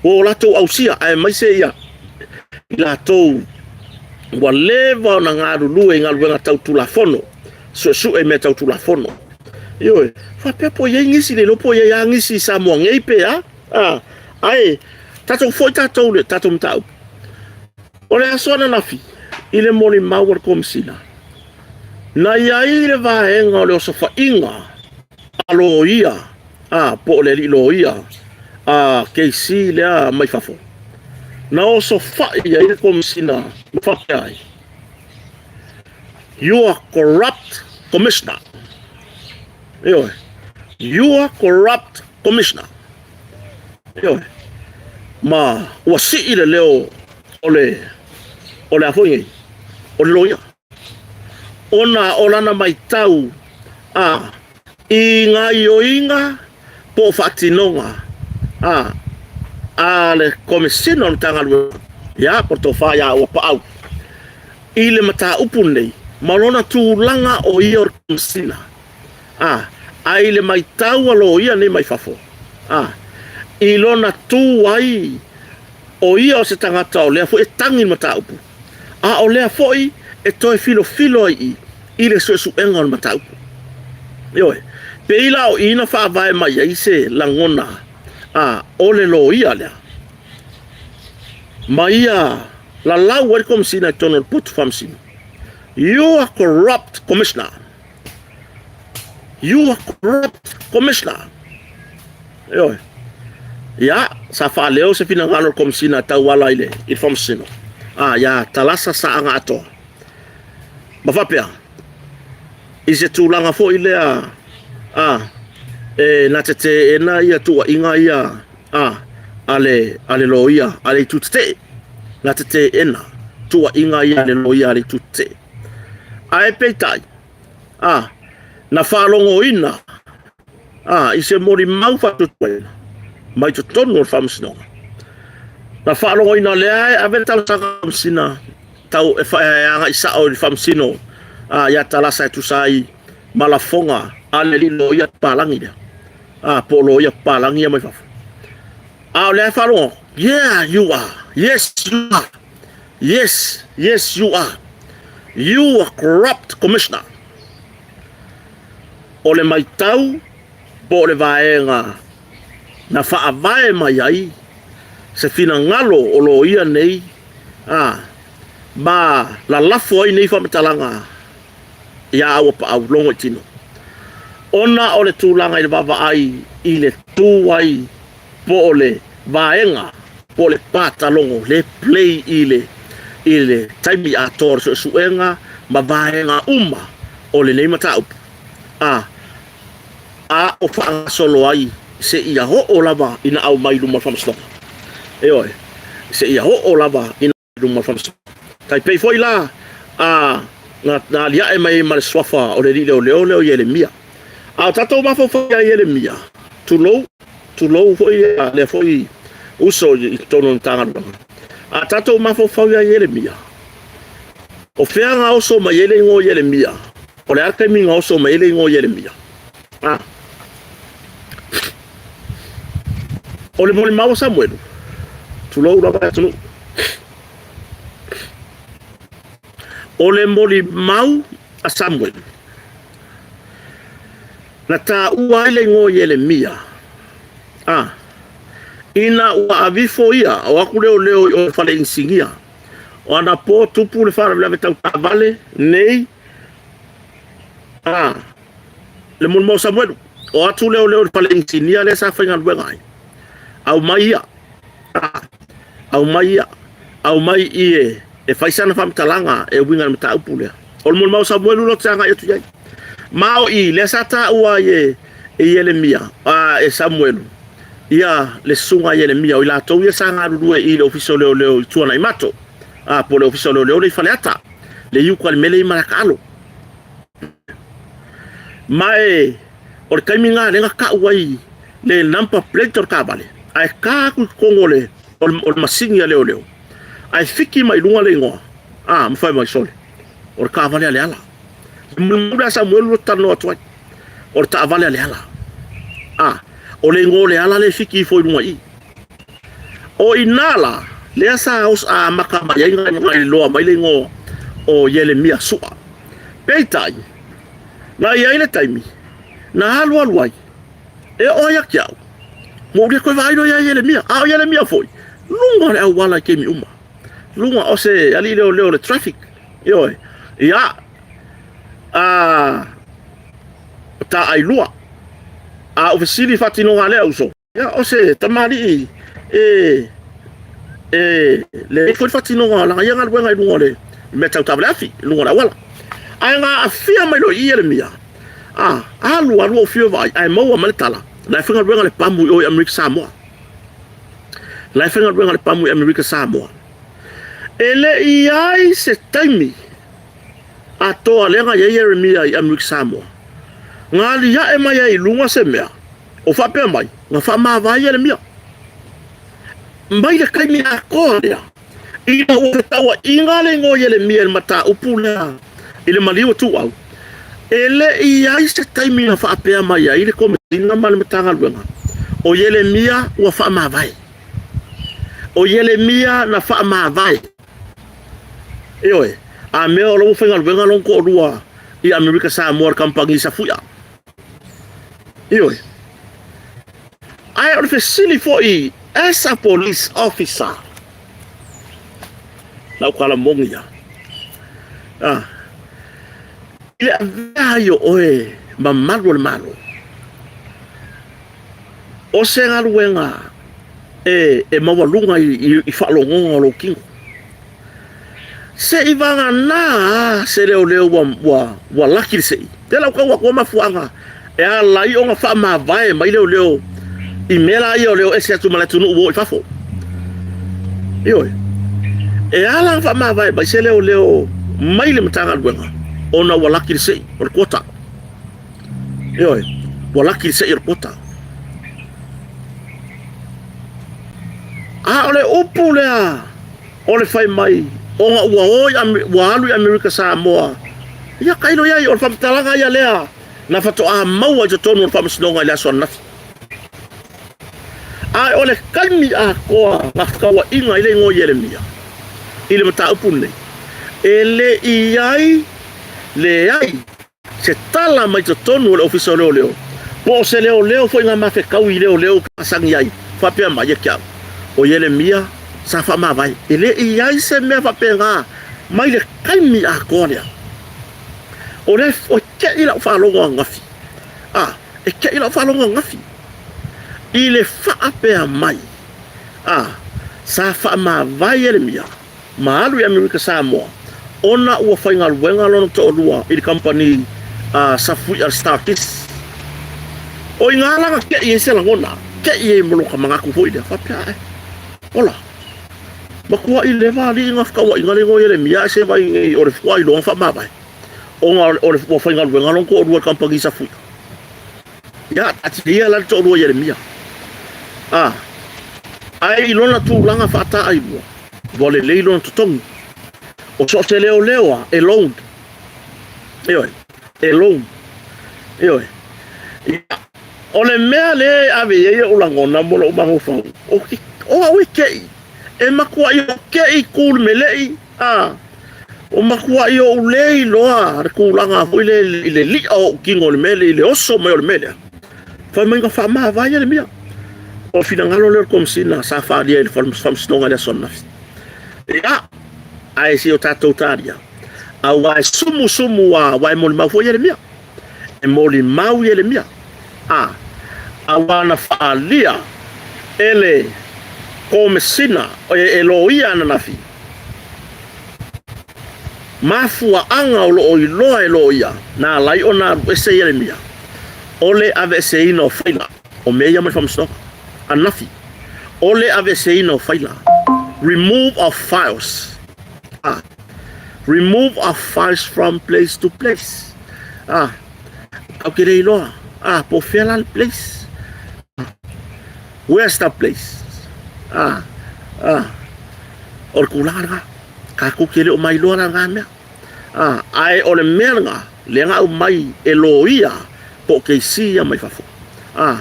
ua o latou ausia, aemaise ia i latou ua leva ona galulue i galuega tau Tulafono, suesue i mea tau Tulafono. Ioe, faapea po o i ai nisi, le iloa po o i ai lava nisi i Samoa nei pe a, a, ae tatou foi tatou i le tatou mataupu. O le aso ananafi i le molimau a le Komesina, na i ai le vaega o le osofaiga a loia, a, po o le alii loia a KC lea mai fafo, na osofai ai le Komesina ma faapea ai, You are corrupt commissioner. Ioe. You are corrupt commissioner. Ioe. Ma ua sii le leo o le o le a foi nei, o le loia. Ona o lana matau a i gaioiga po o faatinoga a a le Komesina o le Matagaluega, ia, po o le tofa ia Auapaau, i le mataupu lenei ma lona tulaga o ia o le Komesina, a, a i le matau a loia nei mai fafo, a, i lona tu ai o ia o se tagata o lea foi e tagi le mataupu, a o lea foi e toe filofilo ai i i le suesuega o le mataupu. Ioe, pei la o i na faavae mai ai se lagona a o le loia lea ma ia lalau ai le Komesina i totonu o le potu faamasino. You are corrupt commissioner. You are corrupt commissioner. Ioe. Ia, sa faaleo se finagalo o le Komesina e tauala i le, i le faamasino. A, ia Talasa Saaga Atoa. Ma faapea, i se tulaga foi lea, a, e na te teena ia tuuaiga ia, a, a le, a le loia, a le itu tetee. Na te teena tuuaiga ia a le loia a le itu tetee. Ae peitai, a, na faalogoina A, i se molimau faatuatuaina mai totonu o le Faamasinoga, na faalogoina lea e ave le talosaga faamasina tau e agai sao i le Faamasino a ia Talasa e tusa ai ma lafoga a le alii loia papalagi lea, a po o loia papalagi ia mai fafo. A o lea e faalogo, yeah you are, yes you are, yes, yes you are, you are corrupt commissioner. O le matau po o le vaega na faavae mai ai se finagalo o loia nei a ma lalafo ai nei faamatalaga iā Auapaau logo i tino ona o le tulaga i le vaavaai i le tu ai po o le vaega po o le patalogo le play i le i le taimi atoa o le suesuega ma vaega uma o lenei mataupu a a o faagasolo ai seia oo lava ina aumai i luma o le faamasinoga. Ioe, seia oo lava ina luma o le faamasinoga. Tai pei foi la a na, na aliae mai ai ma le suafa o le alii leoleo lea o Ieremia. A o tatou mafaufau ia Ieremia, tulou, tulou foi lea foi uso i totonu o le Matagaluega. A tatou mafaufau ia Ieremia, o fea na oso mai ai le igoa o Ieremia? O le a le taimi na oso mai ai le igoa o Ieremia? A. O le molimau a Samuelu, tulou lava le atunuu. O le molimau a Samuelu, na taua ai le igoa o Ieremia, a, ina ua avifo ia, o aku leoleo i o i le fale inisinia. O anapo tupu le faalavelave tau taavale nei, a, le molimau a Samuelu, o atu leoleo i le fale inisinia lea sa faigaluega ai, aumai ia, a, aumai ia, aumai i e, e fai sana faamatalaga e uiga i le mataupu lea. O le molimau a Samuelu lea ou te agai atu i ai. Ma o i lea sa taua ai e, e Ieremia, a, e Samuelu, ia le susuga a Ieremia, o i latou ia sa galulue i le ofisa o leoleo i Tuanaimato, a, po o le ofisa o leoleo lea i Faleata, le i uka i le mea lea i Malaekaalo. Ma e, o le taimi lena lea na tau ai le number plate o le taavale, ae ta atu i totonu o le, o le, o le masini a leoleo, ae fiki mai i luga le igoa, a, ma fai mai, sole, o le taavale a Leala. Le mulimuli a Samuelu lea talanoa atu ai, o le taavale a Leala. A, o le igoa o Leala lea e fiki ifo i luga i i. O i nā la, lea sa amata mai ai na iloa mai le igoa o Ielemia Su'a. Peitai, na i ai le taimi na alualu ai, e oo ai ia te au, ua ou le toe vaai loa ia Ielemia. A o Ielemia foi, luga o le auala i taimi uma. Luga o se alii leoleo o le traffic, ioe, ia, a, taailua. A o fesili faatinoga a lea uso, Ia, o se tamalii e, e lelei foi le faatinoga o lana ia galuega i luga o le mea tau taavale afi, i luga o le auala. Ae na aafia mai loa i i Ieremia, a, alu alu ou fiu e vaai, ae maua mai le tala, la e faigaluega le pamu i o i Amerika Samoa. La e faigaluega le pamu i Amerika Samoa. E le i ai se taimi atoa lea na i ai Ieremia i Amerika Samoa, na aliae mai ai i luga se mea, O faapea mai, na faamavae Ieremia. Mai le taimi atoa lea, ina ua fetauaiga le igoa o Ieremia i le mataupu lea i le maliu o Tuuau, e le i i ai se taimi na faapea mai ai le Komesina ma le Matagaluega, o Ieremia ua faamavae. O Ieremia na faamavae. Ioe, a mea o la ua faigaluega lona toalua i Amerika Samoa i le kamupani safuia. Ioe. Ae o le fesili foi as a police officer, lau tala moni ia, ah, i le avea ai o oe ma malu o le Malo, o se galuega e, e maualuga i, i, i faalogoga o lou tino. Se i vagana a se leoleo ua, ua, ua laki le sei. Te lau tau atu mafuaaga e ala ai ona faamavae mai leoleo i mea la ia o le o ese atu ma le atunuu ua o i fafo. Ioe. E ala ona faamavae mai se leoleo mai le Matagaluega ona ua laki le sei o le quota. Ioe. Ua laki le sei o le quota. A o le upu lea o le fai mai ona ua o i ua alu i Amerika Samoa, ia tailo i ai, o le faamatalaga ia lea na faatoa maua i totonu o le Faamasinoga i le aso ananafi. A o le taimi atoa na fetauaiga i le igoa Ieremia i le mataupu lenei, e le i ai leai se tala mai totonu o le Ofisa o Leoleo, po o se leoleo foi na mafetau i leoleo masani ai, faapea mai ia te au, o Ieremia sa faamavae. E le i i ai se mea faapena mai le taimi atoa lea. O lea e te i lau faalogo ananafi, a, e te i lau faalogo ananafi i le faapea mai, a, sa faamavae Ieremia ma alu i Amerika Samoa ona ua faigaluega lona toalua i le kamupani safui'a le Starkiss. O i gā la na te'i ai se lagona, te'i ai ma lota manatu foi lea, faapea ae, Ola, matua'i leva alii na fetauaiga le igoa Ieremia ae se vai nei o le fuailoa na faamavae ona o le ua faigaluega lona toalua i le kamupani safui'a. Ia, taatia ia la le toalua Ieremia. A, ae i lona tulaga faataailua, ua lelei lona totogi. O so o se leoleo a, e loan. Ioe, e loan. Ioe. Ia, o le mea lea e ave i ai ou lagona mo lou mafaufau, o, o au e keʻi, e matuai o keʻi ku le meleʻi, a, ua matuai ou le iloa le tulaga foi lele i le li'a o ou tino i le mea lea, i le oso mai o le mea lea. Fai mai na faamavae Ieremia. O le finagalo lea o le Komesina sa faaalia i le Faamasinoga i le aso ananafi. Ia, ae se i o tatou talia, aua e sumusumu lava, aua e molimau foi Ieremia. E molimau Ieremia, a, aua na faaalia e le Komesina, e loia ananafi, mafuaaga o lo o iloa e loia na ala ai ona alu ese Ieremia, o le aveeseina o faila, o mea ia mai le Faamasinoga ananafi, o le aveeseina o faila, remove of files, a, remove of files from place to place, a, tatou te le iloa, a, po o fea la le place, where's the place, a, a, o le tulaga lena, tatou te le o mailoa la lena mea. A, ae o le mea lena, lea na aumai e loia po o keisi ia mai fafo. A,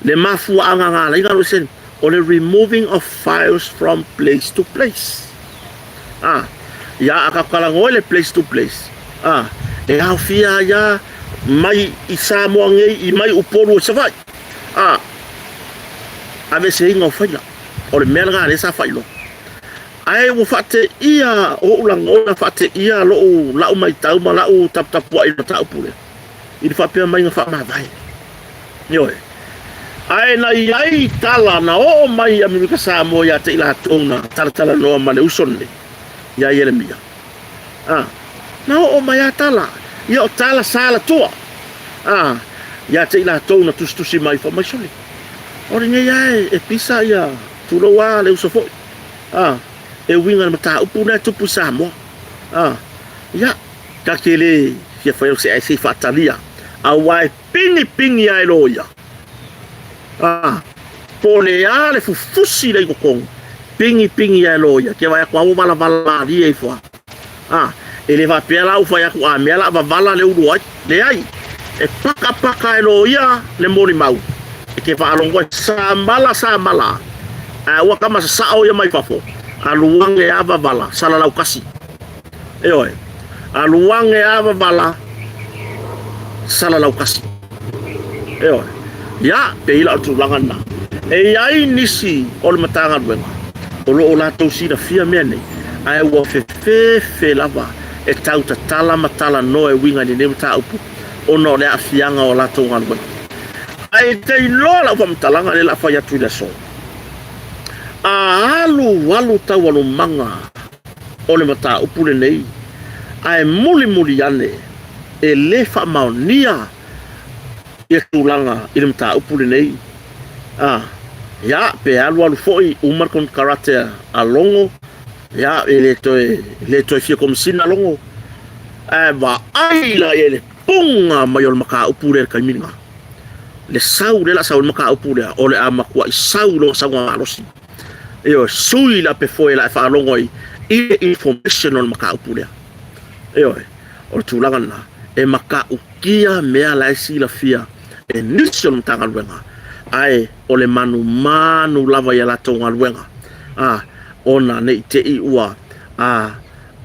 le mafuaaga na ala ai ona alu ese, o le removing of files from place to place. A, ia a tatou talanoa i le place to place, a, e aofia ai lava mai i Samoa nei i mai Upolu i Savaii. A, aveeseina o faila. O le mea lena lea sa faailoa. Ae ua faateia ou lagona, faateia lou, lau matau ma lau taputapuai i le mataupu lea, i le faapea mai na faamavae. Ioe. Ae na i ai tala na oo mai i Amerika Samoa ia te i latou na talatalanoa ma le uso lenei, ia Ieremia. A, na oo mai a tala, ia o tala sa latua. A, ia te i latou na tusitusi mai, fai mai, Sole, o lenei a e pisa ia, tulou a le uso foi. A, e uiga i le mataupu lea e tupu i Samoa. A, ia, ta te le fia fai au se ae se i faatalia, aua e pinipini lava e loia. A, po o le a le fufusi lea i totonu. pigipigi lava e loia, ke vaai atu lava ua valavala malie ifo lava. A, e le faapea la ua fai atu a mea la vavala le ulu ai. Leai, e pakapaka e loia le molimau e ke faalogo ai samala samala ae ua tama sasao ia mai fafo alu age a vavala salalau kasi. Ioe, alu age a vavala salalau kasi. Ioe, ia, pei la o le tulaga lena. E i ai nisi o le Matagaluega o lo o latou silafia mea nei, ae ua fefefe lava e tau tatala ma talanoa e uiga i lenei mataupu ona o le aafiaga o a latou galuega. Ae te iloa lau faamatalaga lea o le a fai atu i le aso, a alualu taualumaga o le mataupu lenei, ae mulimuli ane e le faamaonia ia tulaga i le mataupu lenei. A, ia, pe alualu foi uma le konekarate a Logo, ia, e le toe, le toe fia komesina Logo, ae vaai la i ai le puga mai o le mataupu lea i le taimi lena. Le sau lea o le a sau ai le mataupu lea, o le a matuai sau lona sauga malosi. Ioe, sui le apefoe la e faalogo ai i le information o le mataupu lea. Ioe, o le tulaga lena, e matautia mea la e silafia e nisi o le Matagaluega, ae o le manumanu lava i a latou galuega, a, ona ne i te i ua, a,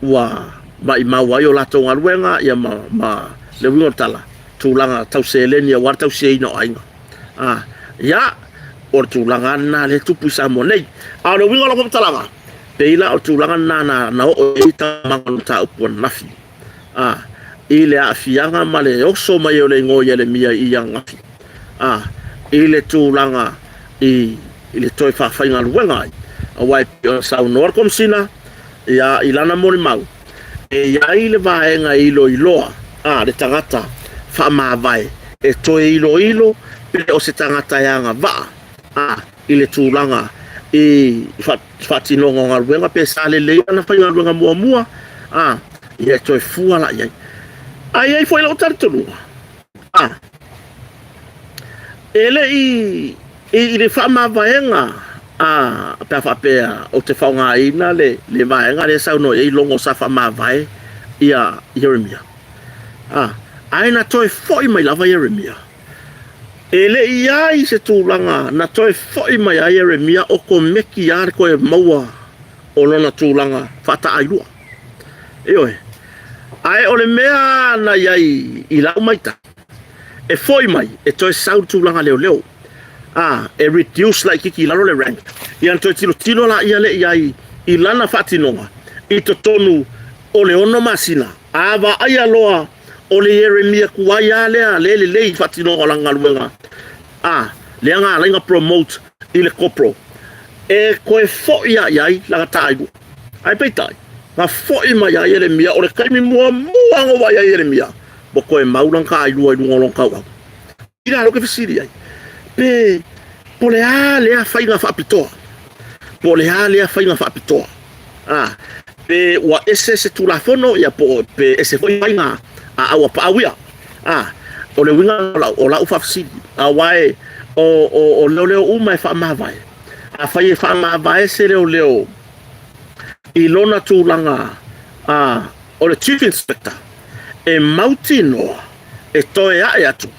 ua maimau ai o latou galuega, ia ma, ma le uiga o le tala, tulaga tau seleni aua le tausiaina o aiga. A, ia, o le tulaga lava lena lea e tupu i Samoa nei. A o le uiga o lau faamatalaga, pei la o le tulaga lena na, na oo i ai taualumaga o le mataupu ananafi, a, i le aafiaga ma le oso mai o le igoa o Ieremia i ananafi, a, i le tulaga i, i le toe faafaigaluega ai. Aua e pei ona saunoa le Komesina, ia, i lana molimau, E i ai le vaega e iloiloa a le tagata faamavae e toe iloilo pe o se tagata e agavaa a i le tulaga i faatinoga o galuega pe sa lelei lana faigaluega muamua a ia e toe fua la i ai. Ae i ai foi lou talitonuga a e le i i le faamavaega a pe a faapea ou te faaaogaina le le vaega lea e saunoa i ai Logo sa faamavae ia Ieremia. A, ae na toe foi mai lava Ieremia. E le i ai se tulaga na toe foi mai ai Ieremia o komeki lava le toe maua o lona tulaga faataailua. Ioe. Ae o le mea na i ai i lau matau, e foi mai e toe sau le tulaga leoleo, a, e reduce laitiiti i lalo le rank, ia ona toe tilotilo laia lea i ai i lana faatinoga i totonu o le ono masina. A vaaia loa o le Ieremia tuai lava lea le lelei i faatinoga o lana galuega, a, lea na ala ai ona promote i le corporal, e toe foi lava i ai lana taailua. Ae peitai, na foi mai lava Ieremia, o le taimi muamua na ou vaai ai Ieremia, ua toe mau lana taailua i luga o lona tauau. I la ou te fesili ai, pe po o le a lea faiga faapitoa? Po o le a lea faiga faapitoa? A, pe ua ese se Tulafono, ia po o pe ese foi faiga a auapaau ia. A, o le uiga o lau, o lau faafesili, aua e, o, o, o leoleo uma e faamavae. Afai e faamavae se leoleo i lona tulaga a, o le Chief Inspector, e mautinoa e toe ae atu,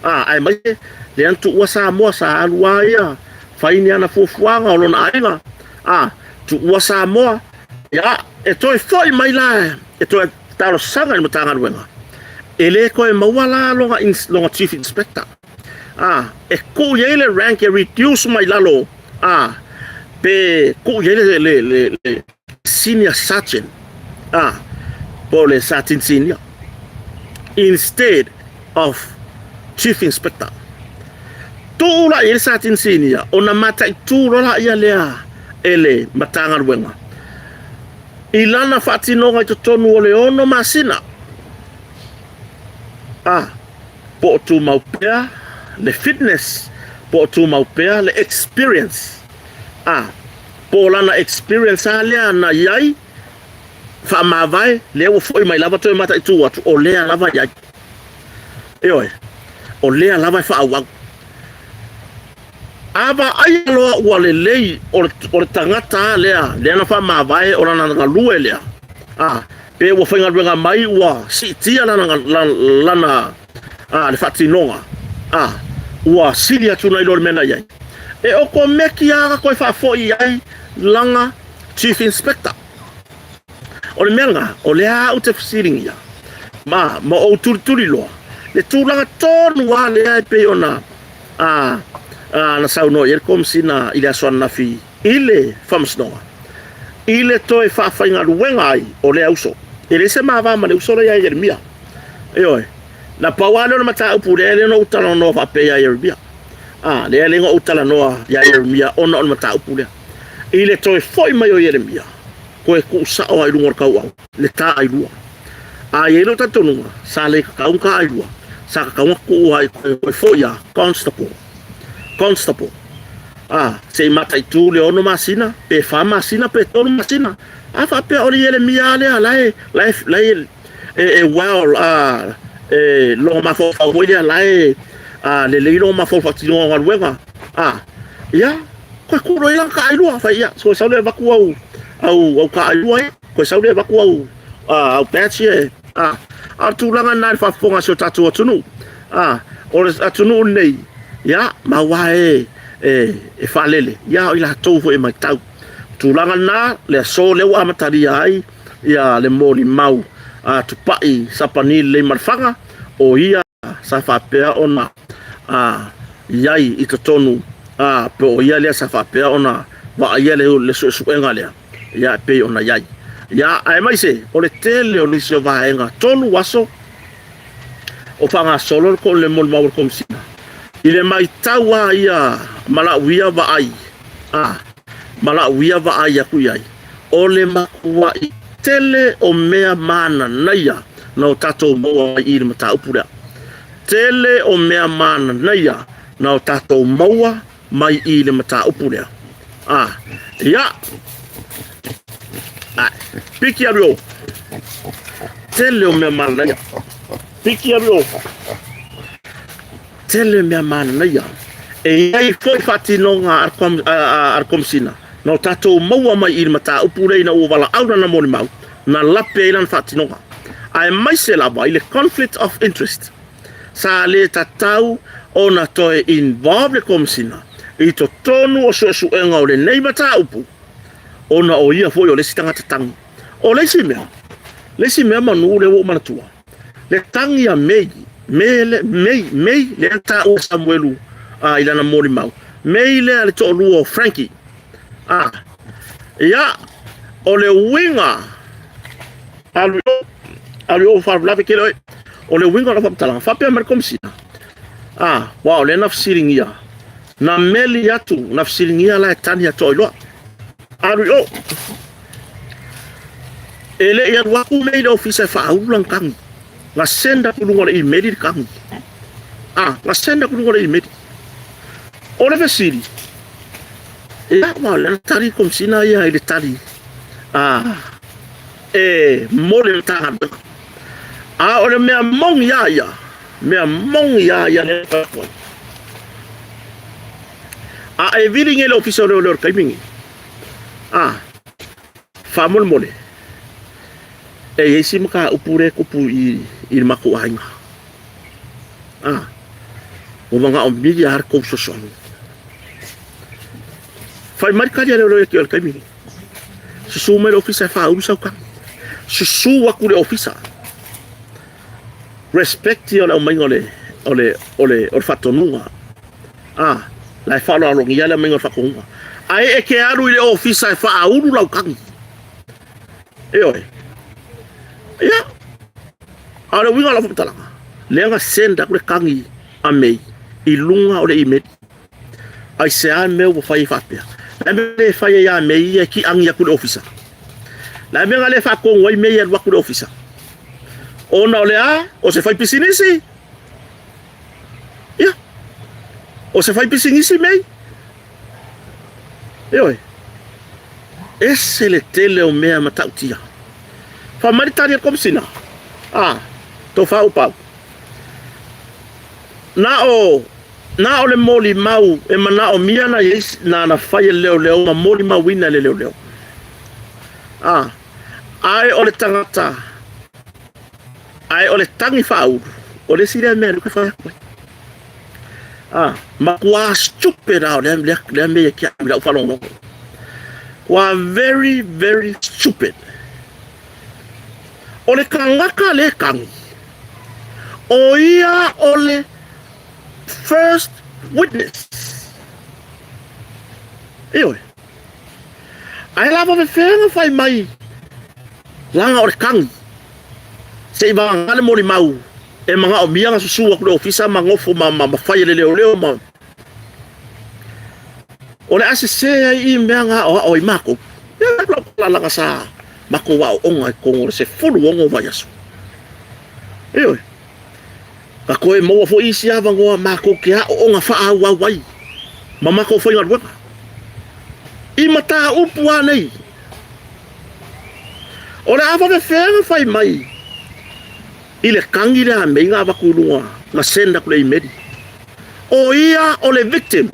a, aemaise lea na tuua Samoa, sa alu lava ia fai ni ana fuafuaga o lona aiga, a, tuua Samoa, ia, e toe foi mai la e toe talosaga i le Matagaluega, e le toe maua la lona, lona Chief Inspector, a, e tuu i ai le rank e reduce mai lalo, a, pe tuu i ai le, le, le, le Senior Sergeant, a, po o le Sergeant Senior, instead of Chief Inspector. Tuu la i ai le Sergeant Senior, ona mataitu loa laia lea e le Matagaluega i lana faatinoga i totonu o le ono masina, a, po o tumau pea le fitness, po o tumau pea le experience, a, Po o lana experience lava lea na i ai, faamavae, lea ua foi mai lava toe mataitu atu, o lea lava e i ai. Ioe, o lea lava e faaauau. A vaaia loa ua lelei o le tagata lea, lea na faamavae o lana galue lea, a, pe ua faigaluega mai ua siitia lana, lana, a, le faatinoga, a, ua sili atu nai lo le mea na i ai. E okomeki lava toe faafoi i ai lana Chief Inspector. O le mea lena, o lea au te fesiligia, ma, ma ou tulituli loa, le tulaga tonu lava lea e pei ona a, a, na saunoa i ai le Komesina i le aso ananafi i le Faamasinoga, i le toe faafaigaluega ai o lea uso. E leai se ma va ma le uso lea ia Ieremia. Ioe. Na pau lava lea o le mataupu lea e le na ou talanoa faapea ia Ieremia. A, lea e le na ou talanoa ia Ieremia ona o le mataupu lea. I le toe foi mai o Ieremia, toe tuu sao lava i luga o le tauau, le taailua. A i ai lou talitonuga, sa le tatau ona taailua, sa tatau ona tuu lava i toe foi ia constable. Constable. A, se i mataitu le 6 masina, pe 4 masina, pe 3 masina. A faapea o le Ieremia lava lea, la e, la e, la e, e, e well, a, e lona mafaufau foi lea, la e, a, lelei lona mafaufau faatinoga o galuega. A, ia, toe tuu loa i lana taailua, fai ia, toe sau lea avatu au, au, au taailua ia, toe sau lea avatu au, a, au badge ia e, a, a o le tulaga lena i le faafofoga a si o tatou atunuu. A, o le atunuu lenei, ia, maua e, e, e faalele, ia, o i latou foi e matau. Tulaga lena, le aso lea ua amatalia ai, ia, le molimau a Tupai Sapani Leimalfaga, o ia sa faapea ona a, i ai i totonu, a, po o ia lea sa faapea ona vaaia le, le suesuega lea, ia, e pei ona i ai. Ia, aemaise o le tele o nisi o vaega, 3 aso o faagasolo le, le molimau a le Komesina, i le matau lava ia ma lau ia vaai, a, ma lau ia vaai atu i ai, o le matuai tele o mea mananaia na o tatou maua mai i le mataupu lea. Tele o mea mananaia na o tatou maua mai i le mataupu lea. A, ia, a, piki alu o. Tele o mea mananaia. Piki alu o. Tele mea mananaia. E i ai foi faatinoga a le Komesina na o tatou maua mai i le mataupu lea ina ua valaau lana molimau na lape ai lana faatinoga, aemaise lava i le conflict of interest. Sa le tatau ona toe involve le Komesina i totonu o suesuega o lenei mataupu ona o ia foi o le isi tagata tagi. O le isi mea, le isi mea manu lea ua ou manatua, le tagi a Mei, Mele, Mei, Mei, lea na taua e Samuelu a, i lana molimau, Mei lea le toalua o Frankie. A, ia, o le uiga, alu i o, alu i o ua faalavelave tele oe. O le uiga o lau faamatalaga, faapea mai le Komesina, a, aua o lea na fesiligia, na meli atu, na fesiligia la e tagi ia Toailoa. Alu i o. E le i alu atu Mei i le ofisa e faaulu lana tagi. Na send atu i luga o le email le tagi. A, na send atu i luga o le email. O le fesili, ia, aua o lea na tali le Komesina ia i le tali a, e mo le Matagaluega. A o le mea moni lava ia, mea moni lava ia lea na fai atu ai. A e vili nei i le Ofisa o Leoleo i le taimi lenei, a, faamolemole, e i ai si mataupu lea e tupu i, i le matou aiga. A, ua manaomia lava le tou fesoasoani. Fai mai le tali a leoleo ia te oe i le taimi lenei. Susu mai le ofisa e faaulu sau tagi. Susu atu le ofisa. Respect ia o le aumaiga o le, o le, o le, o le faatonuga. A, la e faaaloalogia le aumaiga o le faatonuga. Ae e te alu i le ofisa e faaulu lau tagi. Ioe. Ia. A o le uiga o lau faamatalaga, lea na send atu le tagi a Mei i luga o le email. Aisea le mea ua fai ai faapea? Le a le mea le fai ai ia Mei ia e kiagi atu i le ofisa? Le a le mea na le faatonu ai Mei e alu atu i le ofisa? Ona o le a? O se faipisinisi? Ia. O se faipisinisi Mei? Ioe. Ese le tele o mea matautia. Fai mai le tali a le Komesina, a, tofa ua pau. Na o Na o le molimau e manaomia na i ai na na fai e le leoleo ma molimauina e le leoleo. A, ae o le tagata, ae o le tagi faaulu, o le isi lea mea lea ou te fai atu ai. A, matua stupid lava o lea, lea, lea mea ia te au i lau faalogologo. Ua very, very stupid. O le tagata le tagi, o ia o le first witness. Ioe. Ae lava fefea na fai mai laga o le tagi se i vagana le molimau e manaomia na susu atu le ofisa ma nofo ma, ma, ma fai e le leoleo ma o le a sese ai i mea na aoao ai makou. Ia lau lalaga sa makou aoaoga i totonu o le 16 vaiaso. Ioe. Ka toe maua foi isi avanoa matou te aooga faaauau ai ma matou faigaluega i mataupu a nei. O le a faafefea na fai mai i le tagi lea a mei na avatu i luga na send atu le imeli. O ia o le victim.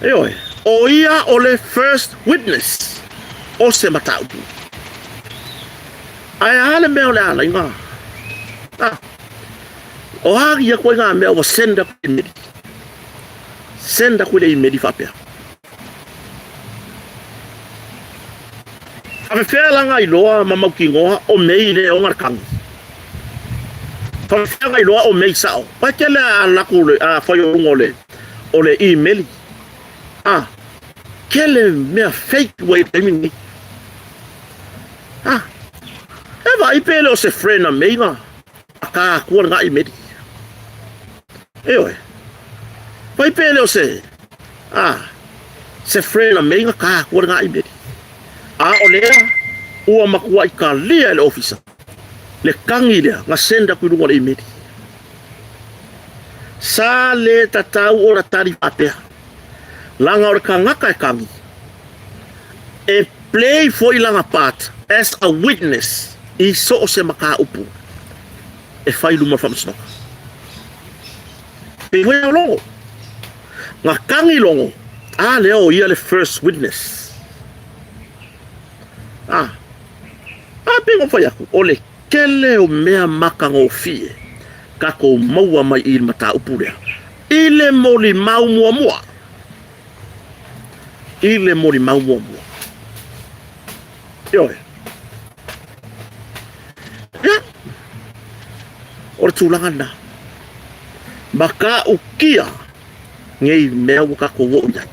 Ioe, o ia o le first witness o se mataupu. Ae a le mea o le alaiga? Ah, o a ia koe ngā mea ua send aku i imeli? Send aku i le imeli faapea. Faafefea la ngā iloa ma mautinoa o mei le ona le tagi? Faafefea ngā iloa o mei sao? Pai tele a laku le a fai o luga o le o le imeli. Ah, kele mea fake ua i le taimi nei. Ah, e vaai pe le o se friend a meiga a ka akua le ngaʻi meli. Ioe. Vai pe le o se, ah, se friend a meiga ka akua le ngaʻi meli. A o lea, ua matuaʻi kalia e le ofisa le tagi lea na send aku i luga o le imeli. Sa le tatau ona tali faapea, laga o le kagaka e kagi. E play foi lana part as a witness i so o se mataupu e fai i luma o le faamasinoga. Pei foi o logo. Na tagi logo, a lea o ia le first witness. A, a pei ona fai atu, o le tele o mea matagofie tatou maua mai i le mataupu lea i le molimau muamua. I le molimau muamua. Ioe. Ia. O le tulaga lena. Matautia nei mea ua tatou oo i ai.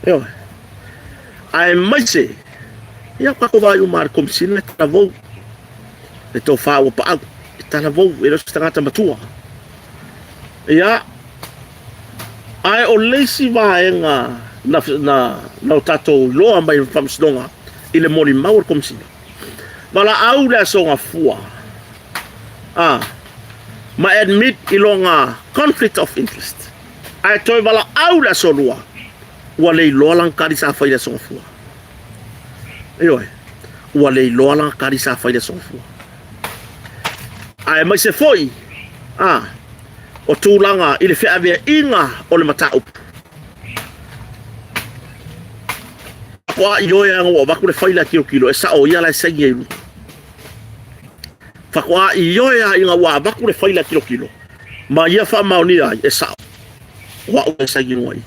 Ioe. Aemaise, ia tatou vaai uma i le Komesina e talavou, le tofa ua paau, e talavou, e le o se tagata matua. Ia, ae o le isi vaega na, na, na o tatou iloa mai le faamasinoga i le molimau a le Komesina, valaau le Aso Gafua, a, ma admit i lona conflict of interest. Ae toe valaau le Aso Lua, ua le iloa lana tali sa fai i le Aso Gafua. Ioe, ua le iloa lana tali sa fai i le Aso Gafua. Aemaise foi, a, o tulaga i le feaveaiga o le mataupu. Faatoa ioe lava ua avatu le faila e tilotilo, e sao ia la e saini ai i luga. Faatoa ioe lava ina ua avatu le faila e tilotilo, ma ia faamaonia ai, e sao, o au e saini i luga i i.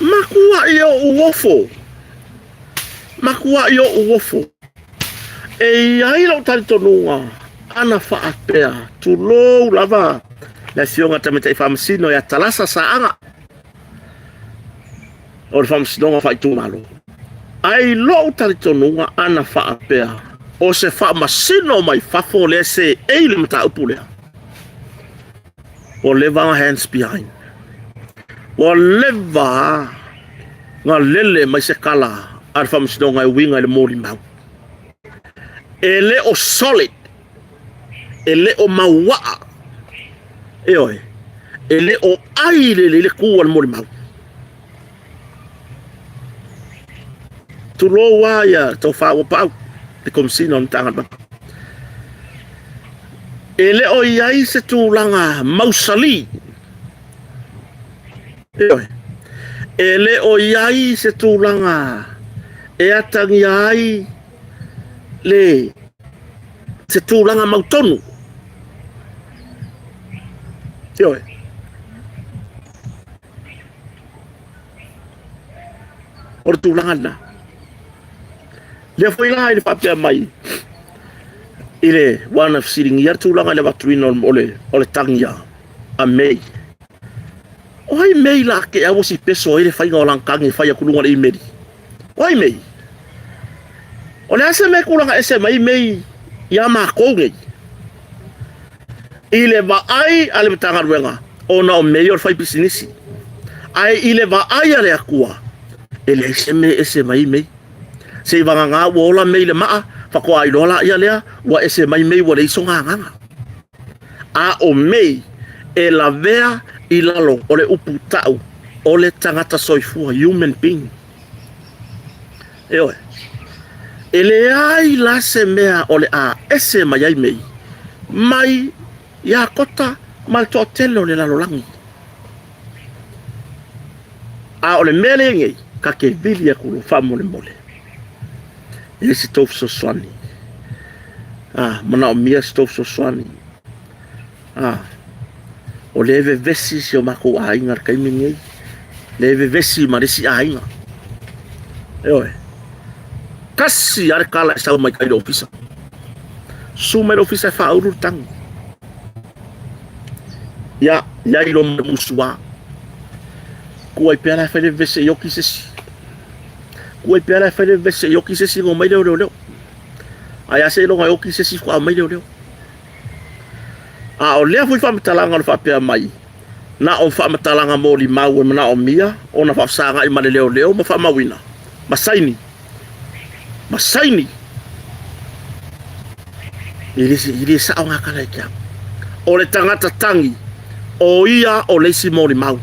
Matuai ou ofo, matuai ou ofo. E i ai lou talitonuga, ana faapea, tulou lava le Afioga Tamaitai Faamasino ia Talasa Saaga o le Faamasinoga Faaitumalo. Ae i lou talitonuga, ana faapea, o se faamasino mai fafo lea seei le mataupu lea, ua leva ona hands behind. Ua leva ona lele mai se tala a le faamasinoga e uiga i le molimau. E le o solid, e le o mauaa, ioe, e le o ai lelei le tu a le molimau. Tulou lava ia tofa ua paau le Komesina o le Matagaluega. E le o i ai se tulaga mausali. Ioe. E le o i ai se tulaga e atagia ai le se tulaga mautonu. Ioe. O le tulaga lena. Lea foi la i le faapea mai i le ua na fesiligia le tulaga i le avatuina o le, o le tagi a May. O ai May la ke au si peso ai le faiga o lana tagi e fai atu luga o le imeli? O ai May? O le a se mea e tulaga ese mai May iā matou nei? I le vaai a le Matagaluega, ona o mea ia o le faipisinisi. Ae i le vaai a le Atua, e leai se mea e ese mai ai mei. Seivagana ua ola mei i le maa, faatoa iloa laia lea, ua ese mai mei ua leai sona agaga. A o mei e lavea i lalo o le upu tau o le tagata soifua, human being. Ioe. E leai la se mea o le a ese mai ai mei mai Iakota ma le toatele o le lalolagi. A o le mea lea nei, ta te vili atu loa faamolemole. E i ai se tou fesoasoani. A, manaomia se tou fesoasoani. A, o lea e vevesi si o matou aiga i le taimi lenei, lea e vevesi ma le isi aiga. Ioe. Tasi lava le tala e sau mai tai i le ofisa. Susu mai le ofisa e faaulu le tagi. Ia, i ai loa ma le musuā. Tuu ai pea la e fai le vevesi e ioki se isi. Tuu ai pea la e fai le vevesi e ioki se isi ona omai lea o leoleo. Ae a seiloga e ioki se isi faatoa omai leoleo. A o lea foi faamatalaga o le faapea mai, na o faamatalaga molimau e manaomia ona faafesagai ma le leoleo ma faamauina ma saini, ma saini. E le, e le sao ngā tala e te au. O le tagata tangi, o ia o le isi molimau.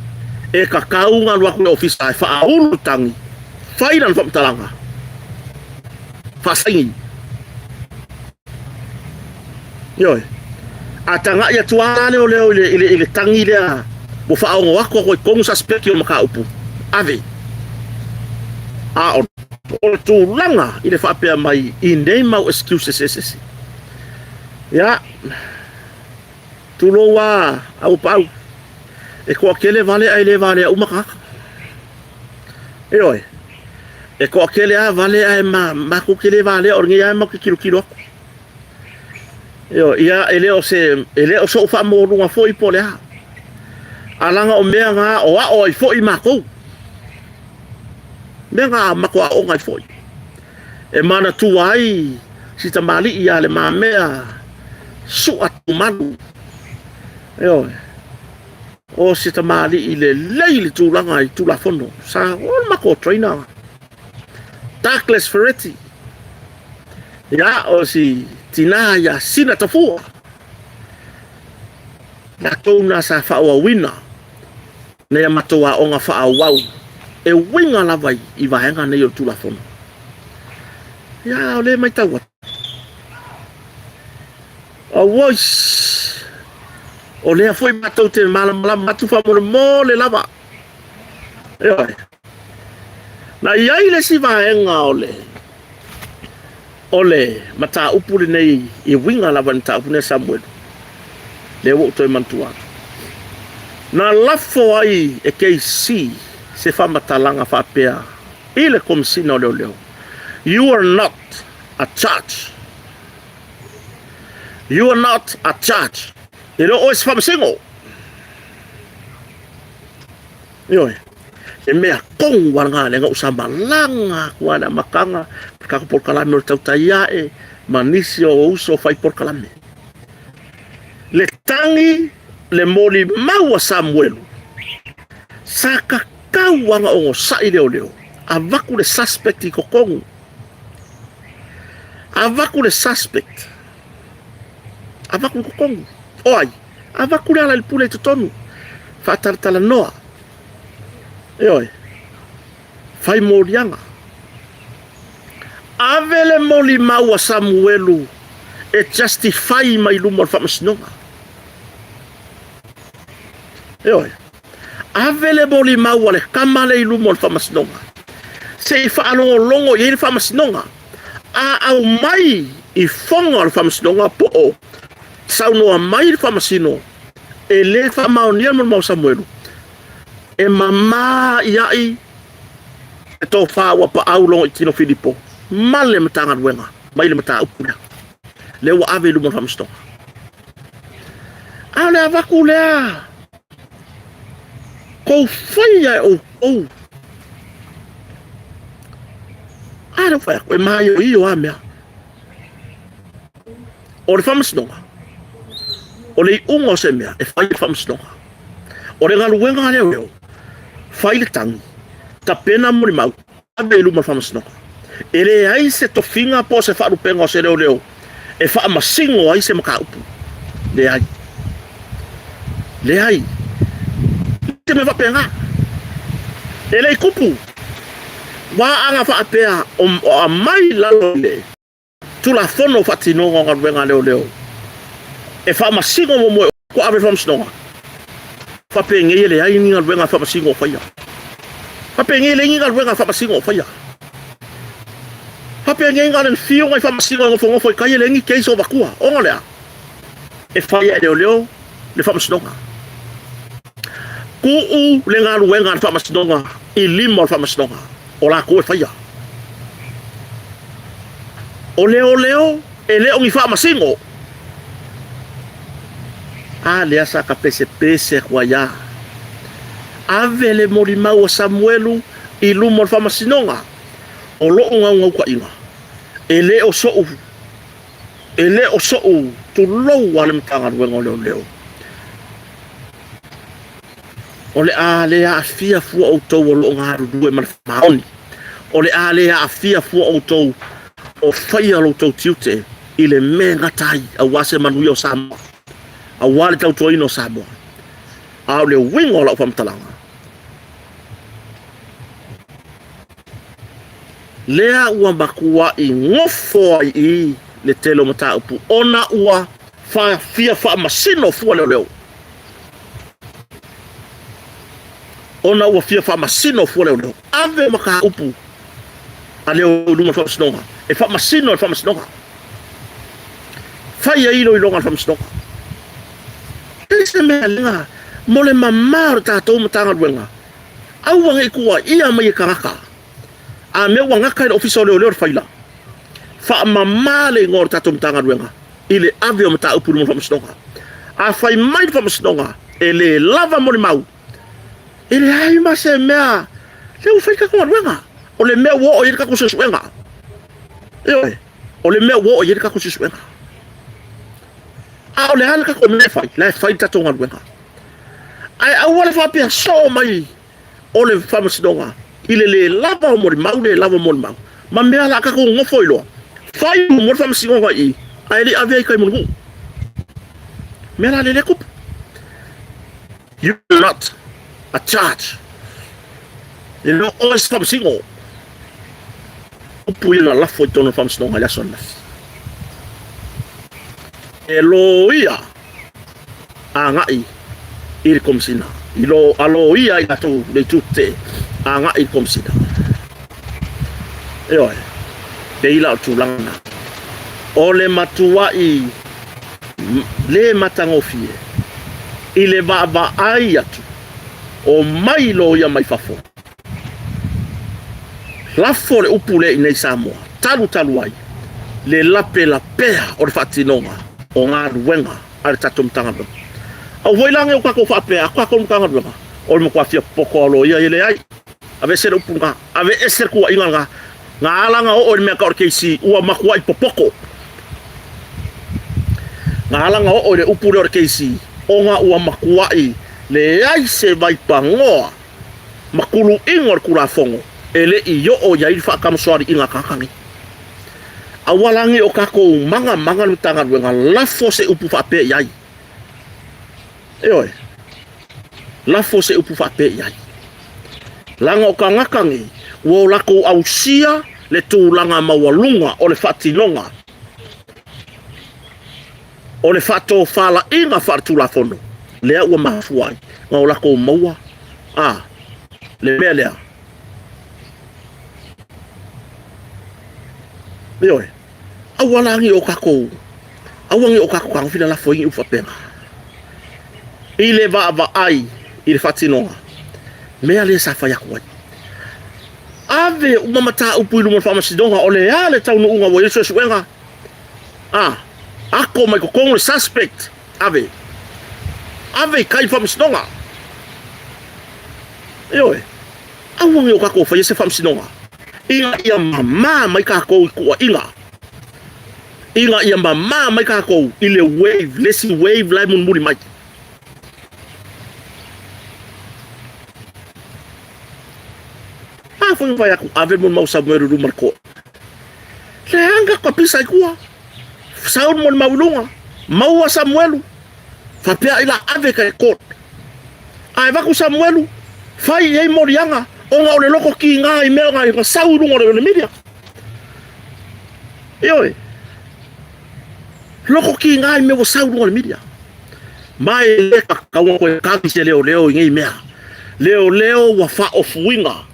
E tatau ona alu atu i le ofisa e faaulu tangi, fai lana faamatalaga, faasaini. Ioe. A tagai atu lava la leoleo i le, i le, i le tagi lea ua faaogo atu atu i totonu suspect o le mataupu, ave. A o, o le tulaga i le faapea mai i nei mau excuses eseese. Ia, tulou lava Auapaau, e toatele vale ae le valea uma tagata. Ioe. E toatele lava vale ae ma, matou te le valea, o lenei lava matou te tilotilo atu. Ioe, ia e le o se, e le o so'u faamaualuga foi po o le a. A leaga o mea na o a'o ai foi matou. Mea na matou aooga ai foi. E manatua ai si tamalii ia Le Mamea Su'a Tumalu. Ioe. O se tamalii lelei i le tulaga i Tulafono. Sa o le matou trainer. Douglas Ferretti. Ia, o si tinā ia Sina Tafua. Latou na sa faaauauina nei a matou aoga faaauau e uiga lava i vaega nei o le Tulafono. Ia, o lea e matau atu. Auoi! O lea foi matou te malamalama atu faamolemole lava. Ioe. Na i ai le isi vaega o le o le mataupu lenei e uiga lava i le mataupu lenei a Samuelu, lea ua ou toe manatua atu. Na lafo ai e KC se faamatalaga faapea i le Komesina o Leoleo, You are not a judge. You are not a judge. E le o oe se faamasino. Ioe. He mea tonu a lena lea na ou sa malaga atu lava i le amataga o le tatou polokalame o le tautai ae ma nisi o uso fai polokalame. Le tagi, le molimau a Samuelu, sa tatau lava ona onosai leoleo, avatu le suspect i totonu. Avatu le suspect. Avatu i totonu. O ai? Avatu le alailepule i totonu. Faatalatalanoa. Ioe. Fai moliaga. Ave le molimau a Samuelu. E justify mai luma o le faamasinoga. Ioe. Ave le molimau a le tama lea i luma o le faamasinoga. Se i faalogologo i ai le faamasinoga. A aumai i foga o le faamasinoga po o saunoa mai le faamasino e le faamaonia le molimau a Samuelu, e mama i ai le tofa ua paau logo i tino Filipo ma le Matagaluega mai le mataupu lea. Lea ua ave i luma o le faamasinoga. A o le avatu lea, tou faia e outou. A lea ua fai atu, e maioio lava mea. O le faamasinoga, o le iuga o se mea, e fai e le faamasinoga. O le galuega a leoleo, fai le tagi, tapena molimau, ave i luma o le faamasinoga. E leai se tofiga po o se faalupega o se leoleo e faamasino ai se mataupu. Leai. Leai. Se mea faapena. E le i tupu. Ua aga faapea o aumai i lalo i le Tulafono o Faatinoga o Galuega a Leoleo e faamasino muamua e ua ave i le faamasinoga. Faapenei e leai ni galuega faamasino o faia. Faapenei e leai ni galuega faamasino o faia. Faapenei na o le fiu nai faamasino e nofonofo i tai e leai ni case o avatua. Ona o le a? E faia e leoleo le faamasinoga. Tuu le galuega a le faamasinoga i lima o le faamasinoga, o latou e faia. O leoleo e le o ni faamasino. A lea sa ta pesepese atu ai a. Ave le molimau a Samuelu i luma o le faamasinoga. O lou naunautaiga, e le o so'u, e le o so'u tulou a le Matagaluega o Leoleo. O le a le aafia fua outou o lo o galulue ma le faamaoni. O le a le aafia fua outou o faia lo outou tiute i le mea e gata ai aua se manuia o Samoa, aua le tautuaina o Samoa. A o le uiga o lau faamatalaga, lea ua matuai nofo ai i le tele o mataupu ona ua fia faamasino fua leoleo. Ona ua fia faamasino fua leoleo. Ave mataupu a leoleo i luma o le faamasinoga e faamasino e le faamasinoga. Fai ai iloiloga a le faamasinoga. E leai se mea lea mo le mama o le tatou Matagaluega. Aua ne i tuuaia mai e tagata a mea ua gata i le Ofisa o Leoleo le faila. Faamama le igoa o le tatou Matagaluega i le ave o mataupu i luma o le Faamasinoga. A fai mai le Faamasinoga e le lava molimau, e leai ma se mea, lea ua fai le tatou galuega. O le mea ua oo i ai le tatou suesuega. Ioe, o le mea ua oo i ai le tatou suesuega. A o le a le tatou mea e fai? La e fai le tatou galuega. Ae aua le faapea soo mai o le faamasinoga i le le lava o molimau, le lava o molimau, ma mea la tatou nofo ai loa. Fai muamua le faamasinoga i i, ae le i ave ai i tai mulimuli. Mea la lele tupu. You are not a judge. E le o oe se faamasino. Upu ia na lafo i totonu o le faamasinoga i le aso ananafi. E loia agai i le Komesina, i lo a loia i latou le itu tetee agai i le Komesina. Ioe, pei la o le tulaga lena. O le matuai le matagofie i le vaavaai atu o mai loia mai fafo. Lafo le upu lea i nei Samoa, talu talu ai le lapelapea o le faatinoga o galuega a le tatou Matagaluega. Aua foi la ne i o tatou faapea atu tatou Matagaluega o le matua fia popoto lava o loia ia, leai. Aveese le upu lena, aveese le tuuaiga lena. Na ala ona oo i le mea tau o le KC, ua matuai popoto. Na ala ona oo i le upu lea o le KC, ona ua matuai leai se vaipanoa ma kuluiga o le Tulafono e le i oo i ai le faatamasoaliiga a tagata nei. Aua la ne i o tatou magamagamaga le Matagaluega, lafo se upu faapea i ai. Ioe, lafo se upu faapea i ai. Leaga o tagata nei, ua o latou ausia le tulaga maualuga o le faatinoga. O le faatofalaiga faaletulafono lea ua mafua ai ona o latou maua a le mea lea. Ioe, aua la ne i o tatou, aua ne i o tatou tagofi lalafo ai ni upu faapena. I le vaavaai i le faatinoga, mea lea sa fai atu ai. Ave uma mataupu i luma o le faamasinoga, o le a le taunuuga ua i ai le suesuega? A, ako mai totonu le suspect, ave. Ave i tai i le faamasinoga. Ioe, aua ne i o tatou faia se faamasinoga, ina ia mama mai tatou i tuuaiga, ina ia mama mai tatou i le wave, le isi wave la e mulimuli mai. A foi vai atu ave mo mau Samuel i luma le koe. Leaga ka pisa i tua. Saul mo le mau i luga. Maua Samuelu. Faapea i la ave ka i court. A e vaku Samuelu, fai i ai moliaga, ona o le loko kiga i mea ona sau i luga o le media. Ioe. Loko kiga i mea ua sau i luga o le media. Ma e le tatau ona toe kagi se leoleo i nei mea. Leoleo ua faaofuina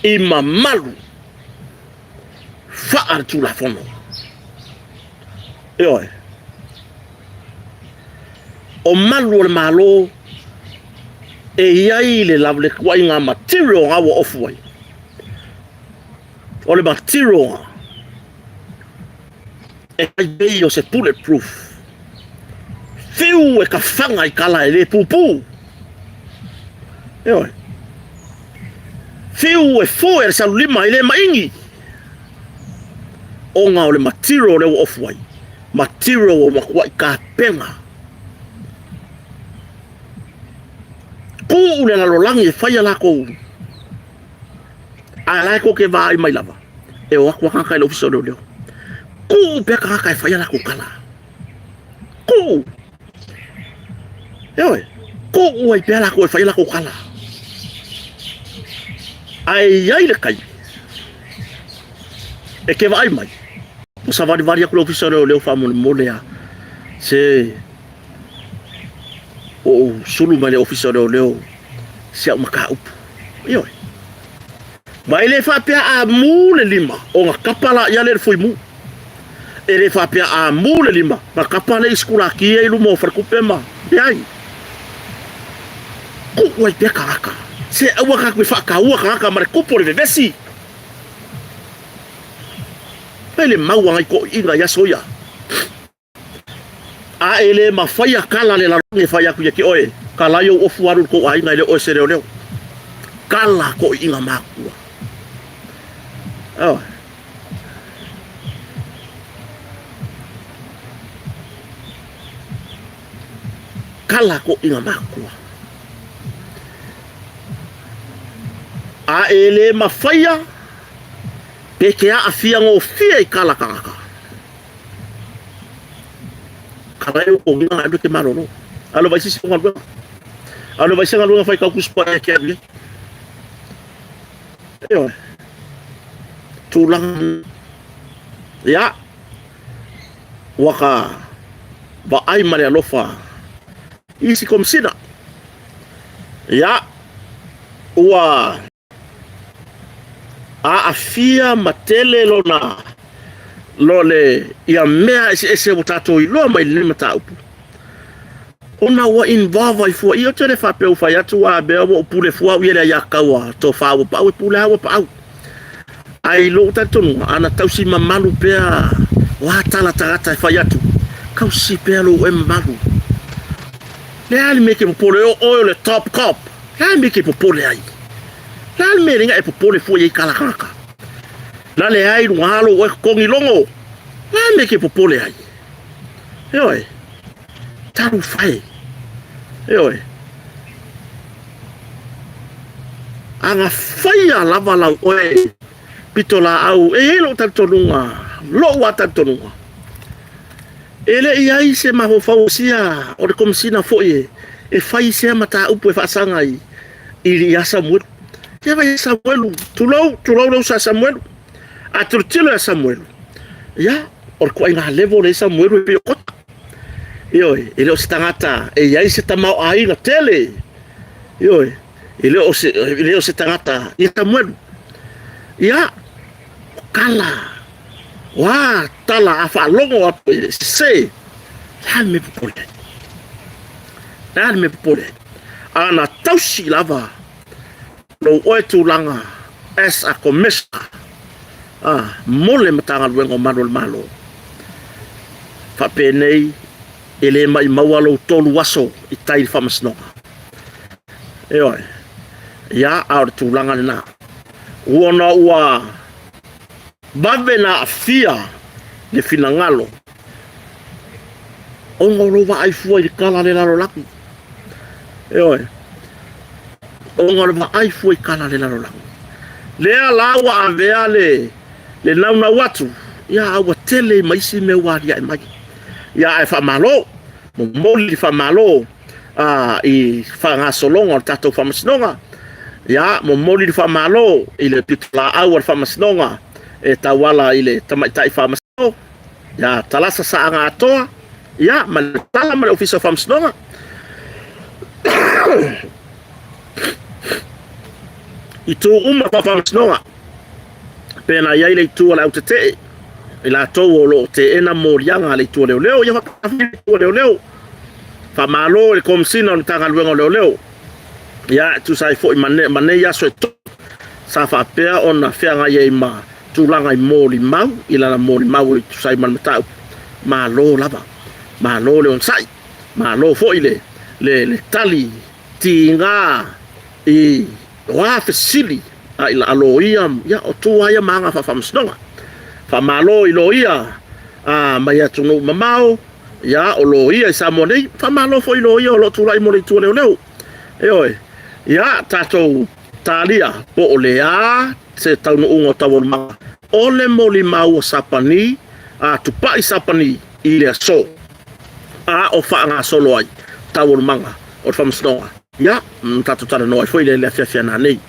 i mamalu faaletulafono. Ioe. O malu o le Malo e i ai le le tuuaiga material ga ua ofu ai. O le material e tai pei o se bulletproof. Fiu e ka faga i kala e le pupū. Ioe. Fiu e foe le salulima e le maigi. Ona o le material lea ua ofu ai. Material ua matuai tapena. Tuu le lalolagi e fai a latou a la e tou te vaai mai lava e o atu a tagata i le ofisa o leoleo. Tuu pea tagata e fai a latou tala. Tuu. Ioe, tuu ai pea latou e fai a latou tala. Ae i ai le taimi e te vaai mai, ua savalivali atu le ofisa o leoleo faamolemole a se ua ou sulu mai le ofisa o leoleo si au mataupu. Ioe. Ma e le faapea a mu le lima ona kapa la ia le le fuimu. E le faapea a mu le lima na kapa le i sikulaki ia i luma o falekupe ma leai. Kuu ai pea tagata. Se aua tatou e faataua tagata ma le tupu o le vevesi. Fai le mau a nai toeaiina i aso ia. A e le mafai a kala le lalolagi e fai atu ia te oe, kala ai ou ofu alu i le tou aiga e le o oe se leoleo. Kala toeaiina matutua. Oh. Kala toeaiina matutua. A e le mafaia pe te aafia gofie i kala tagata. Kala e o nga alu ke malolo. Alo vai sisi galuega. Alo vai se galuega fai kau kuspa e ke alu. Ioe. Tulaga ia ua ka vaai ma le alofa i isi komisina. Ia ua aafia ma tele lona lo le ia mea eseese ua tatou iloa mai lenei mataupu ona ua involve ai fua ia te le faapea ua fai atu a mea ua ou pule fua au ia le aiatatau a tofa ua paau e pule a ua paau. Ae i lou talitonuga ana tausi mamalu pea o a tala tagata e fai atu tausi pea lou oe mamalu. Le a le mea e te popole o oe o le top cop. Le a le mea e te popole ai? Le a le mea e e popole fua i ai kala kanaka? Na leai luga alo oe totogi logo. Le a le mea e te popole ai? Ioe. Talu fae. Ioe. Aga faia lava lau oe pitolaau e i ai lou talitonuga, lou a talitonuga. E le i ai se mafaufau o sia o le Komesina foi e fai sea mataupu e faasaga i ia Samuelu. Ia vai ia Samuelu, tulou, tulou le uso a Samuelu. A tilotilo ia Samuelu, ia, o le tuaiga level lea i Samuelu e pei o kota. Ioe, e le o se tagata e i ai se tamaoaiga tele. Ioe, e le o se, e le o se tagata ia Samuelu. Ia, o tala, o a tala a faalogo atu e sese, le a le mea popole ai? Le a le mea popole ai? A na tausi lava lou oe tulaga as a commissioner a, mo le Matagaluega o Malu o le Malo, faapenei e le maimau lou tolu aso i tai i le faamasinoga. Ioe. Ia, a o le tulaga lena. Ona ua vave na aafia le finagalo ona o lou vaai fua i le tala a le lalolagi. Ioe. Ona o le vaai fua i tala a le lalolagi. Lea la ua avea le, le naunau atu, ia a ua tele ma isi mea ua aliae mai. Ia ae faamalo, momoli le faamalo i faagasologa o le tatou faamasinoga. Ia, momoli le faamalo i le pitolaau a le faamasinoga e tauala i le tamaitai faamasino ia Talasa Saaga Atoa, ia, ma le tala ma le Ofisa o Faamasinoga. Itu uma o faamasinoga, pena i ai le itu a le autetee, i latou o lo o teena moliaga a le itu a leoleo, ia faapena le itu a leoleo. Faamalo i le Komesina o le Matagaluega o Leoleo, ia e tusa ai foi ma, ne, ma nei aso e to, sa faapea ona feagai ai ma tulaga i molimau, i lana molimau e tusa ai ma le mataupu. Malo lava, malo le onosai, malo foi le, le, le tali tiga i o a fesili a i a loia, ia o tu lava ia ma aga faafaamasinoga. Faamalo i loia a, mai atunuu mamao, ia o loia i Samoa nei, faamalo foi i loia o lo o tulai mo le itu a leoleo. Ioe, ia tatou talia po o le a se taunuuga o taualumaga o le molimau a Sapani, a Tupai Sapani i le aso a o faagasolo ai taualumaga o le faamasinoga. Ia, na tatou talanoa ai foi i le afiafi a nanei.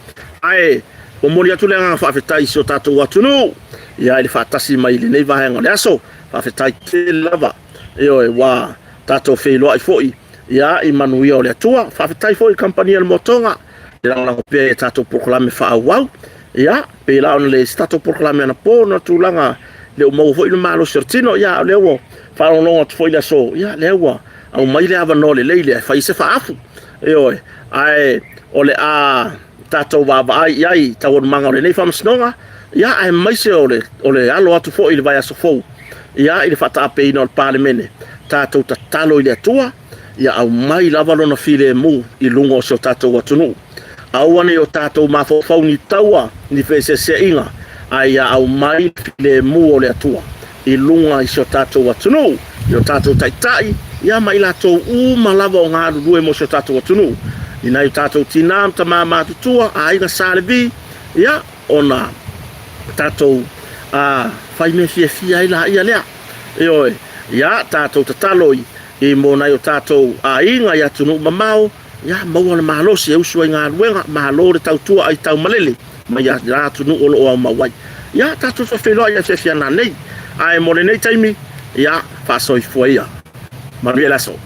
Ae momoli atu le agaga faafetai i si o tatou atunuu, ia i le faatasi mai i lenei vaega o le aso. Faafetai tele lava, ioe, ua tatou feiloai foi ia i manuia o le Atua. Faafetai foi i kamupani a le Motoga le lagolago pea i tatou polokalame faaauau. Ia, pei la ona leai se tatou polokalame anapo ona o tulaga le ua maua foi le malosi o le tino. Ia, o lea ua faalogologo atu foi i le aso, ia, lea ua aumai le avanoa lelei lea e fai se faaafu. Ioe, ae o le a tatou vaavaai i ai i taualumaga o lenei faamasinoga, ia, aemaise o le, o le alo atu foi i le vaiaso fou, ia, i le faataapeina o le Palemene. Tatou tatalo i le Atua, ia aumai lava lona filemu i luga o si o tatou atunuu. Aua ne i o tatou mafaufau ni taua, ni feeseeseaiga, ae ia aumai le filemu o le Atua i luga i si o tatou atunuu, i o tatou taitai, ia ma i latou uma lava o galulue mo si o tatou atunuu, i nai o tatou tinā ma tamā matutua, aiga Sa Levi, ia, ona tatou a, fai mea fiafia ai laia lea. Ioe, ia, tatou tatalo i, i mo nai o tatou aiga i atunuu mamao, ia, maua le malosi e usu ai galuega, malo le tautua ai taumalele mai ia la atunuu o lo o aumau ai. Ia, tatou toe feiloai i afiafi a nanei. Ae mo lenei taimi, ia, faasoifua ia. Manuia le aso.